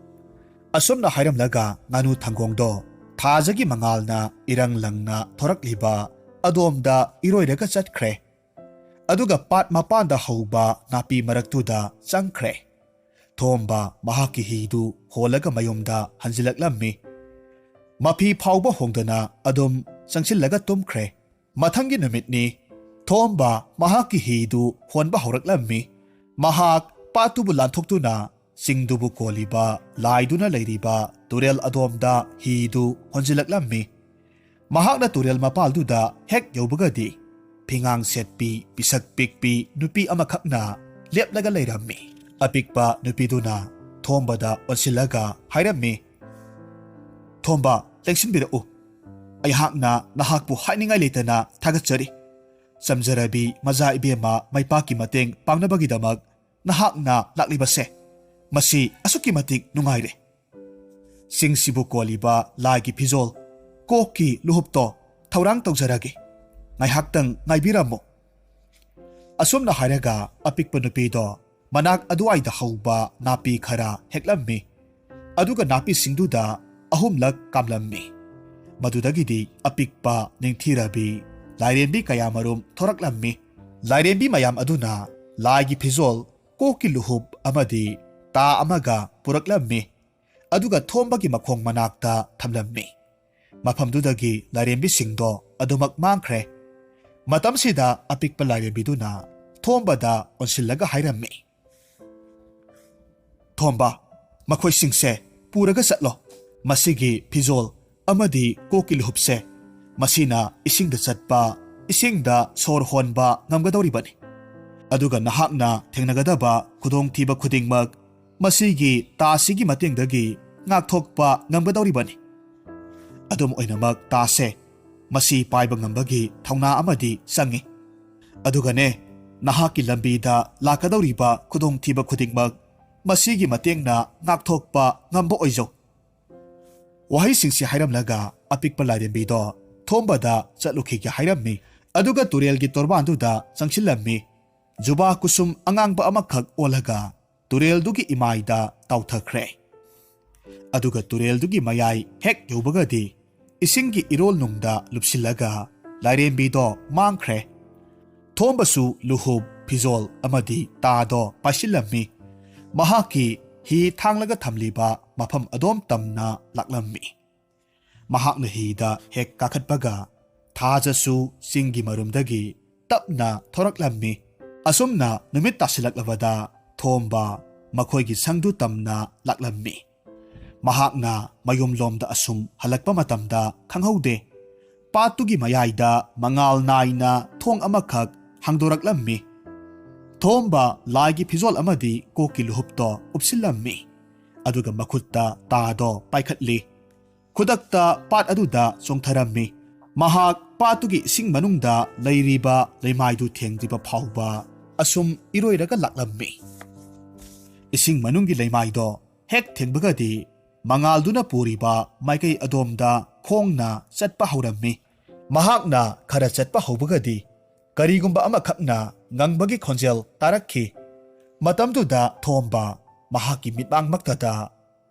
ꯑꯁꯨꯝꯅ ꯍꯥꯏꯔꯝꯂꯒ ꯉꯥꯅꯨ ꯊꯪꯒꯣꯡꯗꯣ ꯊꯥꯖꯒꯤ ꯃꯉꯥꯜꯅ ꯏꯔꯪ ꯂꯪꯅ ꯊꯣꯔꯛꯂꯤꯕ ꯑꯗꯣꯝꯗ ꯏꯔꯣꯏꯔꯒ ꯆꯠꯈ꯭ꯔꯦ꯫ ꯑꯗꯨꯒ ꯄꯥꯠ ꯃꯄꯥꯟꯗ ꯍꯧꯕ ꯅꯥꯄꯤ ꯃꯔꯛꯇꯨꯗ ꯆꯪꯈ꯭ꯔꯦ꯫ ꯊꯣꯝꯕ ꯃꯍꯥꯛꯀꯤ ꯍꯤꯗꯨ ꯍꯣꯜꯂꯒ ꯃꯌꯨꯝꯗ ꯍꯟꯖꯤꯜꯂꯛꯂꯝꯃꯤ꯫ ꯃꯐꯤ ꯐꯥꯎꯕ ꯍꯣꯡꯗꯅ ꯑꯗꯨꯝ ꯆꯪꯁꯤꯜꯂꯒ ꯇꯨꯝꯈ꯭ꯔꯦ꯫ ꯃꯊꯪꯒꯤ ꯅꯨꯃꯤꯠꯅꯤ꯫ ꯊꯣꯝꯕ ꯃꯍꯥꯛꯀꯤ ꯍꯤꯗꯨ ꯍꯣꯟꯕ ꯍꯧꯔꯛꯂꯝꯃꯤ꯫ ꯃꯍꯥꯛ ꯄꯥꯠꯇꯨꯕꯨ ꯂꯥꯟꯊꯣꯛꯇꯨꯅ ꯆꯤꯡꯗꯨꯕꯨ ꯀꯣꯜꯂꯤꯕ ꯂꯥꯏꯗꯨꯅ ꯂꯩꯔꯤꯕ ꯇꯨꯔꯦꯜ ꯑꯗꯣꯝꯗ ꯍꯤꯗꯨ ꯍꯣꯟꯖꯤꯜꯂꯛꯂꯝꯃꯤ꯫ ꯃꯍꯥꯛꯅ ꯇꯨꯔꯦꯜ ꯃꯄꯥꯜꯗꯨꯗ ꯍꯦꯛ ꯌꯧꯕꯒꯗꯤ, ꯐꯤꯉꯥꯡ ꯁꯦꯠꯄꯤ, ꯄꯤꯁꯛ ꯄꯤꯛꯄꯤ ꯅꯨꯄꯤ ꯑꯃꯈꯛꯅ ꯂꯦꯞꯂꯒ ꯂꯩꯔꯝꯃꯤ꯫ ꯑꯄꯤꯛꯄ ꯅꯨꯄꯤꯗꯨꯅ ꯊꯣꯝꯕꯗ ꯑꯣꯟꯁꯤꯜꯂꯒ ꯍꯥꯏꯔꯝꯃꯤ, "ꯊꯣꯝꯕ, ꯂꯦꯡꯁꯤꯟꯕꯤꯔꯛꯎ꯫ ꯑꯩꯍꯥꯛꯅ ꯅꯍꯥꯛꯄꯨ ꯍꯥꯏꯅꯤꯡꯉꯥꯏ ꯂꯩꯇꯅ ꯊꯥꯒꯠꯆꯔꯤ꯫ ꯆꯝꯖꯔꯕꯤ ꯃꯖꯥ ꯏꯕꯦꯝꯃ ꯃꯩꯄꯥꯛꯀꯤ ꯃꯇꯦꯡ ꯄꯥꯡꯅꯕꯒꯤꯗꯃꯛ ꯅꯍꯥꯛꯅ ꯂꯥꯛꯂꯤꯕꯁꯦ, ꯃꯁꯤ ꯑꯁꯨꯛꯀꯤ ꯃꯇꯤꯛ ꯅꯨꯡꯉꯥꯏꯔꯦ꯫ ꯆꯤꯡꯁꯤꯕꯨ ꯀꯣꯜꯂꯤꯕ ꯂꯥꯏꯒꯤ ꯐꯤꯖꯣꯜ, ꯀꯣꯛꯀꯤ ꯂꯨꯍꯨꯞꯇꯣ ꯊꯧꯔꯥꯡ ꯇꯧꯖꯔꯒꯦ꯫ ꯉꯥꯏꯍꯥꯛꯇꯪ ꯉꯥꯏꯕꯤꯔꯝꯃꯨ꯫ ꯑꯁꯨꯝꯅ ꯍꯥꯏꯔꯒ ꯑꯄꯤꯛꯄ ꯅꯨꯄꯤꯗꯣ ꯃꯅꯥꯛ ꯑꯗꯨꯋꯥꯏꯗ ꯍꯧꯕ ꯅꯥꯄꯤ ꯈꯔ ꯍꯦꯛꯂꯝꯃꯤ꯫ ꯑꯗꯨꯒ ꯅꯥꯄꯤꯁꯤꯡꯗꯨꯗ ꯑꯍꯨꯝꯂꯛ ꯀꯥꯝꯂꯝꯃꯤ꯫ ꯃꯗꯨꯗꯒꯤꯗꯤ ꯑꯄꯤꯛꯄ ꯅꯤꯡꯊꯤꯔꯕꯤ ꯂꯥꯏꯔꯦꯝꯕꯤ ꯀꯌꯥꯃꯔꯨꯝ ꯊꯣꯔꯛꯂꯝꯃꯤ꯫ ꯂꯥꯏꯔꯦꯝꯕꯤ ꯃꯌꯥꯝ ꯑꯗꯨꯅ ꯂꯥꯏꯒꯤ ꯐꯤꯖꯣꯜ, ꯀꯣꯛꯀꯤ ꯂꯨꯍꯨꯞ ꯑꯃꯗꯤ ꯇꯥ ꯑꯃꯒ ꯄꯨꯔꯛꯂꯝꯃꯤ꯫ ꯑꯗꯨꯒ ꯊꯣꯝꯕꯒꯤ ꯃꯈꯣꯡ ꯃꯅꯥꯛꯇ ꯊꯝꯂꯝꯃꯤ꯫ ꯃꯐꯝꯗꯨꯗꯒꯤ ꯂꯥꯏꯔꯦꯝꯕꯤꯁꯤꯡꯗꯣ ꯑꯗꯨꯃꯛ ꯃꯥꯡꯈ꯭ꯔꯦ꯫ ꯃꯇꯝꯁꯤꯗ ꯑꯄꯤꯛꯄ ꯂꯥꯏꯔꯦꯝꯕꯤꯗꯨꯅ ꯊꯣꯝꯕꯗ ꯑꯣꯟꯁꯤꯜꯂꯒ ꯍꯥꯏꯔꯝꯃꯤ, "ꯊꯣꯝꯕ, ꯃꯈꯣꯏꯁꯤꯡꯁꯦ ꯄꯨꯔꯒ ꯆꯠꯂꯣ꯫ ꯃꯁꯤꯒꯤ ꯐꯤꯖꯣꯜ ꯑꯃꯗꯤ ꯀꯣꯛꯀꯤ ꯂꯨꯍꯨꯞꯁꯦ, ꯃꯁꯤꯅ ꯏꯁꯤꯡꯗ ꯆꯠꯄ, ꯏꯁꯤꯡꯗ ꯁꯣꯔ ꯍꯣꯟꯕ ꯉꯝꯒꯗꯧꯔꯤꯕꯅꯤ꯫ ꯑꯗꯨꯒ ꯅꯍꯥꯛꯅ ꯊꯦꯡꯅꯒꯗꯕ ꯈꯨꯗꯣꯡꯊꯤꯕ ꯈꯨꯗꯤꯡꯃꯛ ꯃꯁꯤꯒꯤ ꯇꯥꯁꯤꯒꯤ ꯃꯇꯦꯡꯗꯒꯤ ꯉꯥꯛꯊꯣꯛꯄ ꯉꯝꯒꯗꯧꯔꯤꯕꯅꯤ꯫ ꯑꯗꯨꯝ ꯑꯣꯏꯅꯃꯛ, ꯇꯥꯁꯦ ꯃꯁꯤ ꯄꯥꯏꯕ ꯉꯝꯕꯒꯤ ꯊꯧꯅꯥ ꯑꯃꯗꯤ ꯆꯪꯏ꯫ ꯑꯗꯨꯒꯅꯦ, ꯅꯍꯥꯛꯀꯤ ꯂꯝꯕꯤꯗ ꯂꯥꯛꯀꯗꯧꯔꯤꯕ ꯈꯨꯗꯣꯡꯊꯤꯕ ꯈꯨꯗꯤꯡꯃꯛ ꯃꯁꯤꯒꯤ ꯃꯇꯦꯡꯅ ꯉꯥꯛꯊꯣꯛꯄ ꯉꯝꯕ ꯑꯣꯏꯖꯧ꯫" ꯋꯥꯍꯩꯁꯤꯡꯁꯤ ꯍꯥꯏꯔꯝꯂꯒ ꯑꯄꯤꯛꯄ ꯂꯥꯏꯔꯦꯝꯕꯤꯗꯣ ꯊꯣꯝꯕꯗ ꯆꯠꯂꯨꯈꯤꯒꯦ ꯍꯥꯏꯔꯝꯃꯤ꯫ ꯑꯗꯨꯒ ꯇꯨꯔꯦꯜꯒꯤ ꯇꯣꯔꯕꯥꯟꯗꯨꯗ ꯆꯪꯁꯤꯜꯂꯝꯃꯤ꯫ ꯖꯨꯕꯥ ꯀꯨꯁꯨꯝ ꯑꯉꯥꯡꯕ ꯑꯃꯈꯛ ꯑꯣꯜꯂꯒ ꯇꯨꯔꯦꯜꯗꯨꯒꯤ ꯏꯃꯥꯏꯗ ꯇꯥꯎꯊꯈ꯭ꯔꯦ꯫ ꯑꯗꯨꯒ ꯇꯨꯔꯦꯜꯗꯨꯒꯤ ꯃꯌꯥꯏ ꯍꯦꯛ ꯌꯧꯕꯒꯗꯤ ꯏꯁꯤꯡꯒꯤ ꯏꯔꯣꯜ ꯅꯨꯡꯗ ꯂꯨꯞꯁꯤꯜꯂꯒ ꯂꯥꯏꯔꯦꯝꯕꯤꯗꯣ ꯃꯥꯡꯈ꯭ꯔꯦ꯫ ꯊꯣꯝꯕꯁꯨ ꯂꯨꯍꯨꯞ, ꯐꯤꯖꯣꯜ ꯑꯃꯗꯤ ꯇꯥꯗꯣ ꯄꯥꯏꯁꯤꯜꯂꯝꯃꯤ꯫ ꯃꯍꯥꯛꯀꯤ ꯍꯤ ꯊꯥꯡꯂꯒ ꯊꯝꯂꯤꯕ ꯃꯐꯝ ꯑꯗꯣꯝ ꯇꯝꯅ ꯂꯥꯛꯂꯝꯃꯤ꯫ ꯃꯍꯥꯛꯅ ꯍꯤꯗ ꯍꯦꯛ ꯀꯥꯈꯠꯄꯒ, ꯊꯥꯖꯁꯨ ꯆꯤꯡꯒꯤ ꯃꯔꯨꯝꯗꯒꯤ ꯇꯞꯅ ꯊꯣꯔꯛꯂꯝꯃꯤ꯫ ꯑꯁꯨꯝꯅ ꯅꯨꯃꯤꯠ ꯇꯥꯁꯤꯜꯂꯛꯂꯕꯗ ꯊꯣꯝꯕ ꯃꯈꯣꯏꯒꯤ ꯁꯪꯗꯨ ꯇꯝꯅ ꯂꯥꯛꯂꯝꯃꯤ꯫ ꯃꯍꯥꯛꯅ ꯃꯌꯨꯝꯂꯣꯝꯗ ꯑꯁꯨꯝ ꯍꯜꯂꯛꯄ ꯃꯇꯝꯗ ꯈꯪꯍꯧꯗꯦ꯫ ꯄꯥꯠꯇꯨꯒꯤ ꯃꯌꯥꯏꯗ ꯃꯉꯥꯜ ꯅꯥꯏꯅ ꯊꯣꯡ ꯑꯃꯈꯛ ꯍꯥꯡꯗꯣꯔꯛꯂꯝꯃꯤ꯫ ꯊꯣꯝꯕ ꯂꯥꯏꯒꯤ ꯐꯤꯖꯣꯜ ꯑꯃꯗꯤ ꯀꯣꯛꯀꯤ ꯂꯨꯍꯨꯞꯇꯣ ꯎꯞꯁꯤꯜꯂꯝꯃꯤ꯫ ꯑꯗꯨꯒ ꯃꯈꯨꯠꯇ ꯇꯥꯗꯣ ꯄꯥꯏꯈꯠꯂꯤ꯫ ꯈꯨꯗꯛꯇ ꯄꯥꯠ ꯑꯗꯨꯗ ꯆꯣꯡꯊꯔꯝꯃꯤ꯫ ꯃꯍꯥꯛ ꯄꯥꯠꯇꯨꯒꯤ ꯏꯁꯤꯡ ꯃꯅꯨꯡꯗ ꯂꯩꯔꯤꯕ ꯂꯩꯃꯥꯏꯗꯨ ꯊꯦꯡꯗ꯭ꯔꯤꯕ ꯐꯥꯎꯕ ꯑꯁꯨꯝ ꯏꯔꯣꯏꯔꯒ ꯂꯥꯛꯂꯝꯃꯤ꯫ ꯏꯁꯤꯡ ꯃꯅꯨꯡꯒꯤ ꯂꯩꯃꯥꯏꯗꯣ ꯍꯦꯛ ꯊꯦꯡꯕꯒꯗꯤ ꯃꯉꯥꯜꯗꯨꯅ ꯄꯨꯔꯤꯕ ꯃꯥꯏꯀꯩ ꯑꯗꯣꯝꯗ ꯈꯣꯡꯅ ꯆꯠꯄ ꯍꯧꯔꯝꯃꯤ꯫ ꯃꯍꯥꯛꯅ ꯈꯔ ꯆꯠꯄ ꯍꯧꯕꯒꯗꯤ ꯀꯔꯤꯒꯨꯝꯕ ꯑꯃꯈꯛꯅ ꯉꯪꯕꯒꯤ ꯈꯣꯟꯖꯦꯜ ꯇꯥꯔꯛꯈꯤ꯫ ꯃꯇꯝꯗꯨꯗ ꯊꯣꯝꯕ ꯃꯍꯥꯛꯀꯤ ꯃꯤꯠꯃꯥꯡꯃꯛꯇꯗ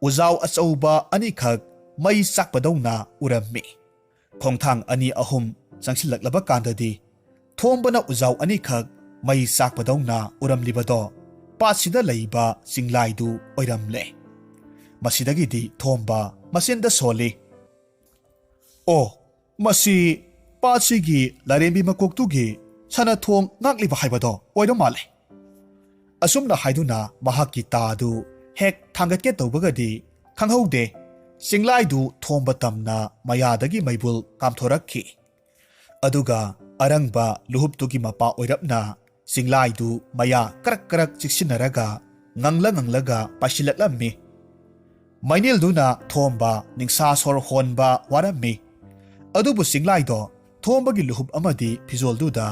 ꯎꯖꯥꯎ ꯑꯆꯧꯕ ꯑꯅꯤꯈꯛ ꯃꯩ ꯆꯥꯛꯄꯗꯧꯅ ꯎꯔꯝꯃꯤ꯫ ꯈꯣꯡꯊꯥꯡ ꯑꯅꯤ ꯑꯍꯨꯝ ꯆꯪꯁꯤꯜꯂꯛꯂꯕ ꯀꯥꯟꯗꯗꯤ ꯊꯣꯝꯕꯅ ꯎꯖꯥꯎ ꯑꯅꯤꯈꯛ ꯃꯩ ꯆꯥꯛꯄꯗꯧꯅ ꯎꯔꯝꯂꯤꯕꯗꯣ ꯄꯥꯠꯁꯤꯗ ꯂꯩꯕ ꯆꯤꯡꯂꯥꯏꯗꯨ ꯑꯣꯏꯔꯝꯂꯦ꯫ ꯃꯁꯤꯗꯒꯤꯗꯤ ꯊꯣꯝꯕ ꯃꯆꯤꯟꯗ ꯁꯣꯜꯂꯤ, "ꯑꯣ, ꯃꯁꯤ ꯄꯥꯠꯁꯤꯒꯤ ꯂꯥꯏꯔꯦꯝꯕꯤ ꯃꯀꯣꯛꯇꯨꯒꯤ ꯁꯅꯥꯊꯣꯡ ꯉꯥꯛꯂꯤꯕ ꯍꯥꯏꯕꯗꯣ ꯑꯣꯏꯔ ꯃꯥꯜꯂꯦ"꯫ ꯑꯁꯨꯝꯅ ꯍꯥꯏꯗꯨꯅ ꯃꯍꯥꯛꯀꯤ ꯇꯥꯗꯨ ꯍꯦꯛ ꯊꯥꯡꯒꯠꯀꯦ ꯇꯧꯕꯒꯗꯤ ꯈꯪꯍꯧꯗꯦ, ꯆꯤꯡꯂꯥꯏꯗꯨ ꯊꯣꯝꯕ ꯇꯝꯅ ꯃꯌꯥꯗꯒꯤ ꯃꯩꯕꯨꯜ ꯀꯥꯝꯊꯣꯔꯛꯈꯤ꯫ ꯑꯗꯨꯒ ꯑꯔꯪꯕ ꯂꯨꯍꯨꯞꯇꯨꯒꯤ ꯃꯄꯥ ꯑꯣꯏꯔꯞꯅ ꯆꯤꯡꯂꯥꯏꯗꯨ ꯃꯌꯥ ꯀꯔꯛ ꯀꯔꯛ ꯆꯤꯛꯁꯤꯟꯅꯔꯒ ꯉꯪꯂ ꯉꯪꯂꯒ ꯄꯥꯏꯁꯤꯜꯂꯛꯂꯝꯃꯤ꯫ ꯃꯩꯅꯤꯜꯗꯨꯅ ꯊꯣꯝꯕ ꯅꯤꯡꯁꯥ ꯁꯣꯔ ꯍꯣꯟꯕ ꯋꯥꯔꯝꯃꯤ꯫ ꯑꯗꯨꯕꯨ ꯆꯤꯡꯂꯥꯏꯗꯣ ꯊꯣꯝꯕꯒꯤ ꯂꯨꯍꯨꯞ ꯑꯃꯗꯤ ꯐꯤꯖꯣꯜꯗꯨꯗ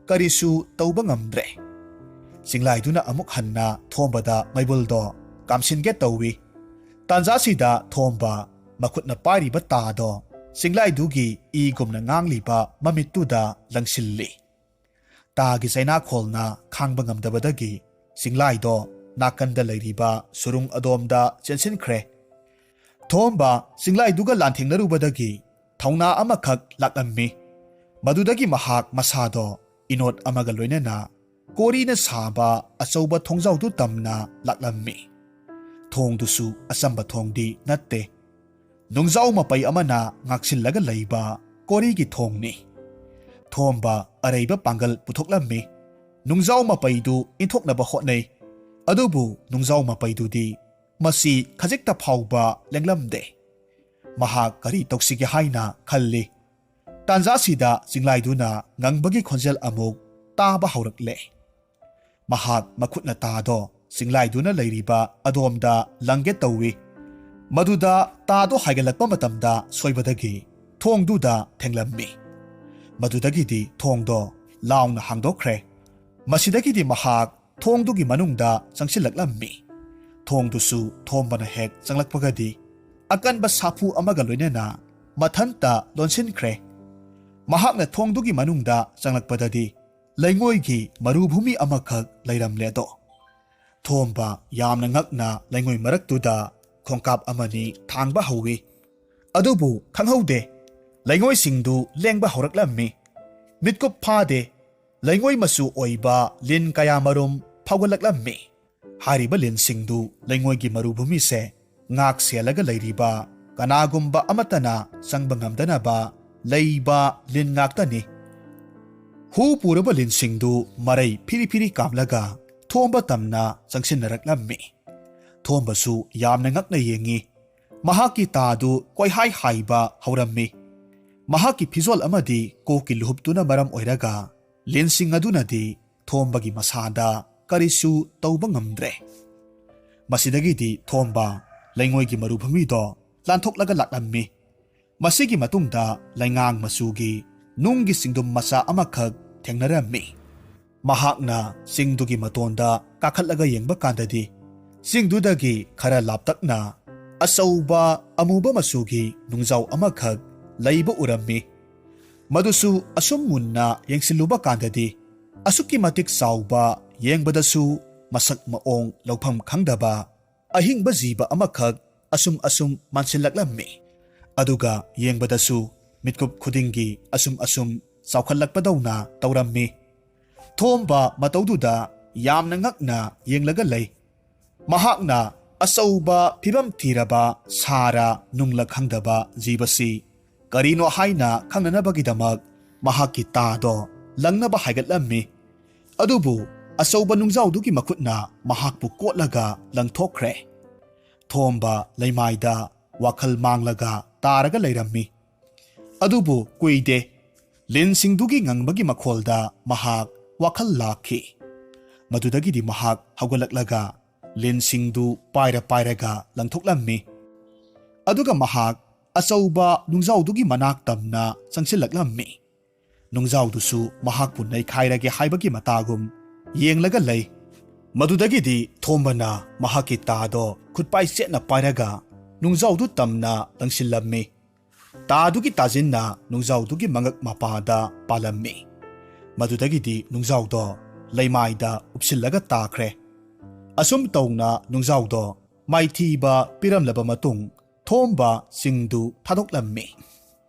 ꯀꯔꯤꯁꯨ ꯇꯧꯕ ꯉꯝꯗ꯭ꯔꯦ꯫ ꯆꯤꯡꯂꯥꯏꯗꯨꯅ ꯑꯃꯨꯛ ꯍꯟꯅ ꯊꯣꯝꯕꯗ ꯃꯩꯕꯨꯜꯗꯣ ꯀꯥꯝꯁꯤꯟꯒꯦ ꯇꯧꯏ꯫ ꯇꯥꯟꯖꯥꯁꯤꯗ ꯊꯣꯝꯕ ꯃꯈꯨꯠꯅ ꯄꯥꯏꯔꯤꯕ ꯇꯥꯗꯣ ꯆꯤꯡꯂꯥꯏꯗꯨꯒꯤ ꯏꯒꯨꯝꯅ ꯉꯥꯡꯂꯤꯕ ꯃꯃꯤꯠꯇꯨꯗ ꯂꯪꯁꯤꯜꯂꯤ꯫ ꯇꯥꯒꯤ ꯆꯩꯅꯥꯈꯣꯜꯅ ꯈꯥꯡꯕ ꯉꯝꯗꯕꯗꯒꯤ ꯆꯤꯡꯂꯥꯏꯗꯣ ꯅꯥꯀꯟꯗ ꯂꯩꯔꯤꯕ ꯁꯨꯔꯨꯡ ꯑꯗꯣꯝꯗ ꯆꯦꯟꯁꯤꯟꯈ꯭ꯔꯦ꯫ ꯊꯣꯝꯕ ꯆꯤꯡꯂꯥꯏꯗꯨꯒ ꯂꯥꯟꯊꯦꯡꯅꯔꯨꯕꯗꯒꯤ ꯊꯧꯅꯥ ꯑꯃꯈꯛ ꯂꯥꯛꯂꯝꯃꯤ꯫ ꯃꯗꯨꯗꯒꯤ ꯃꯍꯥꯛ ꯃꯁꯥꯗꯣ ꯏꯅꯣꯠ ꯑꯃꯒ ꯂꯣꯏꯅꯅ ꯀꯣꯔꯤꯅ ꯁꯥꯕ ꯑꯆꯧꯕ ꯊꯣꯡꯖꯥꯎꯗꯨ ꯇꯝꯅ ꯂꯥꯛꯂꯝꯃꯤ꯫ ꯊꯣꯡꯗꯨꯁꯨ ꯑꯆꯝꯕ ꯊꯣꯡꯗꯤ ꯅꯠꯇꯦ꯫ ꯅꯨꯡꯖꯥꯎ ꯃꯄꯩ ꯑꯃꯅ ꯉꯥꯛꯁꯤꯜꯂꯒ ꯂꯩꯕ ꯀꯣꯔꯤꯒꯤ ꯊꯣꯡꯅꯤ꯫ ꯊꯣꯝꯕ ꯑꯔꯩꯕ ꯄꯥꯡꯒꯜ ꯄꯨꯊꯣꯛꯂꯝꯃꯤ꯫ ꯅꯨꯡꯖꯥꯎ ꯃꯄꯩꯗꯨ ꯏꯟꯊꯣꯛꯅꯕ ꯍꯣꯠꯅꯩ꯫ ꯑꯗꯨꯕꯨ ꯅꯨꯡꯖꯥꯎ ꯃꯄꯩꯗꯨꯗꯤ ꯃꯁꯤ ꯈꯖꯤꯛꯇ ꯐꯥꯎꯕ ꯂꯦꯡꯂꯝꯗꯦ꯫ ꯃꯍꯥꯛ ꯀꯔꯤ ꯇꯧꯁꯤꯒꯦ ꯍꯥꯏꯅ ꯈꯜꯂꯤ꯫ ꯇꯥꯟꯖꯥꯁꯤꯗ ꯆꯤꯡꯂꯥꯏꯗꯨꯅ ꯉꯪꯕꯒꯤ ꯈꯣꯟꯖꯦꯜ ꯑꯃꯨꯛ ꯇꯥꯕ ꯍꯧꯔꯛꯂꯦ꯫ ꯃꯍꯥꯛ ꯃꯈꯨꯠꯅ ꯇꯥꯗꯣ ꯆꯤꯡꯂꯥꯏꯗꯨꯅ ꯂꯩꯔꯤꯕ ꯑꯗꯣꯝꯗ ꯂꯪꯒꯦ ꯇꯧꯏ꯫ ꯃꯗꯨꯗ ꯇꯥꯗꯣ ꯍꯥꯏꯒꯠꯂꯛꯄ ꯃꯇꯝꯗ ꯁꯣꯏꯕꯗꯒꯤ ꯊꯣꯡꯗꯨꯗ ꯊꯦꯡꯂꯝꯃꯤ꯫ ꯃꯗꯨꯗꯒꯤꯗꯤ ꯊꯣꯡꯗꯣ ꯂꯥꯎꯅ ꯍꯥꯡꯗꯣꯛꯈ꯭ꯔꯦ꯫ ꯃꯁꯤꯗꯒꯤꯗꯤ ꯃꯍꯥꯛ ꯊꯣꯡꯗꯨꯒꯤ ꯃꯅꯨꯡꯗ ꯆꯪꯁꯤꯜꯂꯛꯂꯝꯃꯤ꯫ ꯊꯣꯡꯗꯨꯁꯨ ꯊꯣꯝꯕꯅ ꯍꯦꯛ ꯆꯪꯂꯛꯄꯒꯗꯤ ꯑꯀꯟꯕ ꯁꯥꯐꯨ ꯑꯃꯒ ꯂꯣꯏꯅꯅ ꯃꯊꯟꯇ ꯂꯣꯟꯁꯤꯟꯈ꯭ꯔꯦ꯫ ꯃꯍꯥꯛꯅ ꯊꯣꯡꯗꯨꯒꯤ ꯃꯅꯨꯡꯗ ꯆꯪꯂꯛꯄꯗꯗꯤ ꯂꯩꯉꯣꯏꯒꯤ ꯃꯔꯨꯚꯨꯃꯤ ꯑꯃꯈꯛ ꯂꯩꯔꯝꯂꯦ ꯑꯗꯣ꯫ ꯊꯣꯝꯕ ꯌꯥꯝꯅ ꯉꯛꯅ ꯂꯩꯉꯣꯏ ꯃꯔꯛꯇꯨꯗ ꯈꯣꯡꯀꯥꯞ ꯑꯃꯅꯤ ꯊꯥꯡꯕ ꯍꯧꯏ꯫ ꯑꯗꯨꯕꯨ ꯈꯪꯍꯧꯗꯦ, ꯂꯩꯉꯣꯏꯁꯤꯡꯗꯨ ꯂꯦꯡꯕ ꯍꯧꯔꯛꯂꯝꯃꯤ꯫ ꯃꯤꯠꯀꯨꯞ ꯐꯥꯗꯦ, ꯂꯩꯉꯣꯏ ꯃꯆꯨ ꯑꯣꯏꯕ ꯂꯤꯟ ꯀꯌꯥ ꯃꯔꯨꯝ ꯐꯥꯎꯒꯠꯂꯛꯂꯝꯃꯤ꯫ ꯍꯥꯏꯔꯤꯕ ꯂꯤꯟꯁꯤꯡꯗꯨ ꯂꯩꯉꯣꯏꯒꯤ ꯃꯔꯨꯚꯨꯃꯤꯁꯦ ꯉꯥꯛ ꯁꯦꯜꯂꯒ ꯂꯩꯔꯤꯕ ꯀꯅꯥꯒꯨꯝꯕ ꯑꯃꯠꯇꯅ ꯆꯪꯕ ꯉꯝꯗꯅꯕ ꯂꯩꯕ ꯂꯤꯟ ꯉꯥꯛꯇꯅꯤ꯫ ꯍꯨ ꯄꯨꯔꯕ ꯂꯤꯟꯁꯤꯡꯗꯨ ꯃꯔꯩ ꯐꯤꯔꯤ ꯐꯤꯔꯤ ꯀꯥꯝꯂꯒ ꯊꯣꯝꯕ ꯇꯝꯅ ꯆꯪꯁꯤꯟꯅꯔꯛꯂꯝꯃꯤ꯫ ꯊꯣꯝꯕꯁꯨ ꯌꯥꯝꯅ ꯉꯛꯅ ꯌꯦꯡꯉꯤ꯫ ꯃꯍꯥꯛꯀꯤ ꯇꯥꯗꯨ ꯀꯣꯏꯍꯥꯏ ꯍꯥꯏꯕ ꯍꯧꯔꯝꯃꯤ꯫ ꯃꯍꯥꯛꯀꯤ ꯐꯤꯖꯣꯜ ꯑꯃꯗꯤ ꯀꯣꯛꯀꯤ ꯂꯨꯍꯨꯞꯇꯨꯅ ꯃꯔꯝ ꯑꯣꯏꯔꯒ ꯂꯤꯟꯁꯤꯡ ꯑꯗꯨꯅꯗꯤ ꯊꯣꯝꯕꯒꯤ ꯃꯁꯥꯗ ꯀꯔꯤꯁꯨ ꯇꯧꯕ ꯉꯝꯗ꯭ꯔꯦ꯫ ꯃꯁꯤꯗꯒꯤꯗꯤ ꯊꯣꯝꯕ ꯂꯩꯉꯣꯏꯒꯤ ꯃꯔꯨꯚꯨꯃꯤꯗꯣ ꯂꯥꯟꯊꯣꯛꯂꯒ ꯂꯥꯛꯂꯝꯃꯤ꯫ ꯃꯁꯤꯒꯤ ꯃꯇꯨꯡꯗ ꯂꯩꯉꯥꯡ ꯃꯆꯨꯒꯤ ꯅꯨꯡꯒꯤ ꯆꯤꯡꯗꯨꯝ ꯃꯆꯥ ꯑꯃꯈꯛ ꯊꯦꯡꯅꯔꯝꯃꯤ꯫ ꯃꯍꯥꯛꯅ ꯆꯤꯡꯗꯨꯒꯤ ꯃꯇꯣꯟꯗ ꯀꯥꯈꯠꯂꯒ ꯌꯦꯡꯕ ꯀꯥꯟꯗꯗꯤ, ꯆꯤꯡꯗꯨꯗꯒꯤ ꯈꯔ ꯂꯥꯞꯇꯛꯅ ꯑꯆꯧꯕ ꯑꯃꯨꯕ ꯃꯆꯨꯒꯤ ꯅꯨꯡꯖꯥꯎ ꯑꯃꯈꯛ ꯂꯩꯕ ꯎꯔꯝꯃꯤ꯫ ꯃꯗꯨꯁꯨ ꯑꯁꯨꯝ ꯃꯨꯟꯅ ꯌꯦꯡꯁꯤꯜꯂꯨꯕ ꯀꯥꯟꯗꯗꯤ, ꯑꯁꯨꯛꯀꯤ ꯃꯇꯤꯛ ꯆꯥꯎꯕ, ꯌꯦꯡꯕꯗꯁꯨ ꯃꯁꯛ ꯃꯑꯣꯡ ꯂꯧꯐꯝ ꯈꯪꯗꯕ ꯑꯍꯤꯡꯕ ꯖꯤꯕ ꯑꯃꯈꯛ ꯑꯁꯨꯝ ꯑꯁꯨꯝ ꯃꯥꯟꯁꯤꯜꯂꯛꯂꯝꯃꯤ꯫ ꯑꯗꯨꯒ ꯌꯦꯡꯕꯗꯁꯨ ꯃꯤꯠꯀꯨꯞ ꯈꯨꯗꯤꯡꯒꯤ ꯑꯁꯨꯝ ꯑꯁꯨꯝ ꯆꯥꯎꯈꯠꯂꯛꯄꯗꯧꯅ ꯇꯧꯔꯝꯃꯤ꯫ ꯊꯣꯝꯕ ꯃꯇꯧꯗꯨꯗ ꯌꯥꯝꯅ ꯉꯛꯅ ꯌꯦꯡꯂꯒ ꯂꯩ꯫ ꯃꯍꯥꯛꯅ ꯑꯆꯧꯕ ꯐꯤꯕꯝ ꯊꯤꯔꯕ ꯁꯥꯔ ꯅꯨꯡꯂ ꯈꯪꯗꯕ ꯖꯤꯕꯁꯤ ꯀꯔꯤꯅꯣ ꯍꯥꯏꯅ ꯈꯪꯅꯅꯕꯒꯤꯗꯃꯛ ꯃꯍꯥꯛꯀꯤ ꯇꯥꯗꯣ ꯂꯪꯅꯕ ꯍꯥꯏꯒꯠꯂꯝꯃꯤ꯫ ꯑꯗꯨꯕꯨ ꯑꯆꯧꯕ ꯅꯨꯡꯖꯥꯎꯗꯨꯒꯤ ꯃꯈꯨꯠꯅ ꯃꯍꯥꯛꯄꯨ ꯀꯣꯠꯂꯒ ꯂꯪꯊꯣꯛꯈ꯭ꯔꯦ꯫ ꯊꯣꯝꯕ ꯂꯩꯃꯥꯏꯗ ꯋꯥꯈꯜ ꯃꯥꯡꯂꯒ ꯇꯥꯔꯒ ꯂꯩꯔꯝꯃꯤ꯫ ꯑꯗꯨꯕꯨ ꯀꯨꯏꯗꯦ, ꯂꯤꯟꯁꯤꯡꯗꯨꯒꯤ ꯉꯪꯕꯒꯤ ꯃꯈꯣꯜꯗ ꯃꯍꯥꯛ ꯋꯥꯈꯜ ꯂꯥꯛꯈꯤ꯫ ꯃꯗꯨꯗꯒꯤꯗꯤ ꯃꯍꯥꯛ ꯍꯧꯒꯠꯂꯛꯂꯒ ꯂꯤꯟꯁꯤꯡꯗꯨ ꯄꯥꯏꯔ ꯄꯥꯏꯔꯒ ꯂꯪꯊꯣꯛꯂꯝꯃꯤ꯫ ꯑꯗꯨꯒ ꯃꯍꯥꯛ ꯑꯆꯧꯕ ꯅꯨꯡꯖꯥꯎꯗꯨꯒꯤ ꯃꯅꯥꯛ ꯇꯝꯅ ꯆꯪꯁꯤꯜꯂꯛꯂꯝꯃꯤ꯫ ꯅꯨꯡꯖꯥꯎꯗꯨꯁꯨ ꯃꯍꯥꯛꯄꯨ ꯅꯩꯈꯥꯏꯔꯒꯦ ꯍꯥꯏꯕꯒꯤ ꯃꯇꯥꯒꯨꯝ ꯌꯦꯡꯂꯒ ꯂꯩ꯫ ꯃꯗꯨꯗꯒꯤꯗꯤ ꯊꯣꯝꯕꯅ ꯃꯍꯥꯛꯀꯤ ꯇꯥꯗꯣ ꯈꯨꯠꯄꯥꯏ ꯆꯦꯠꯅ ꯄꯥꯏꯔꯒ ꯅꯨꯡꯖꯥꯎꯗꯨ ꯇꯝꯅ ꯂꯪꯁꯤꯜꯂꯝꯃꯤ꯫ ꯇꯥꯗꯨꯒꯤ ꯇꯥꯖꯤꯟꯅ ꯅꯨꯡꯖꯥꯎꯗꯨꯒꯤ ꯃꯉꯛ ꯃꯄꯥꯗ ꯄꯥꯜꯂꯝꯃꯤ꯫ ꯃꯗꯨꯗꯒꯤꯗꯤ ꯅꯨꯡꯖꯥꯎꯗꯣ ꯂꯩꯃꯥꯏꯗ ꯎꯞꯁꯤꯜꯂꯒ ꯇꯥꯈ꯭ꯔꯦ꯫ ꯑꯁꯨꯝ ꯇꯧꯅ ꯅꯨꯡꯖꯥꯎꯗꯣ ꯃꯥꯏꯊꯤꯕ ꯄꯤꯔꯝꯂꯕ ꯃꯇꯨꯡ, ꯊꯣꯝꯕ ꯆꯤꯡꯗꯨ ꯊꯥꯗꯣꯛꯂꯝꯃꯤ꯫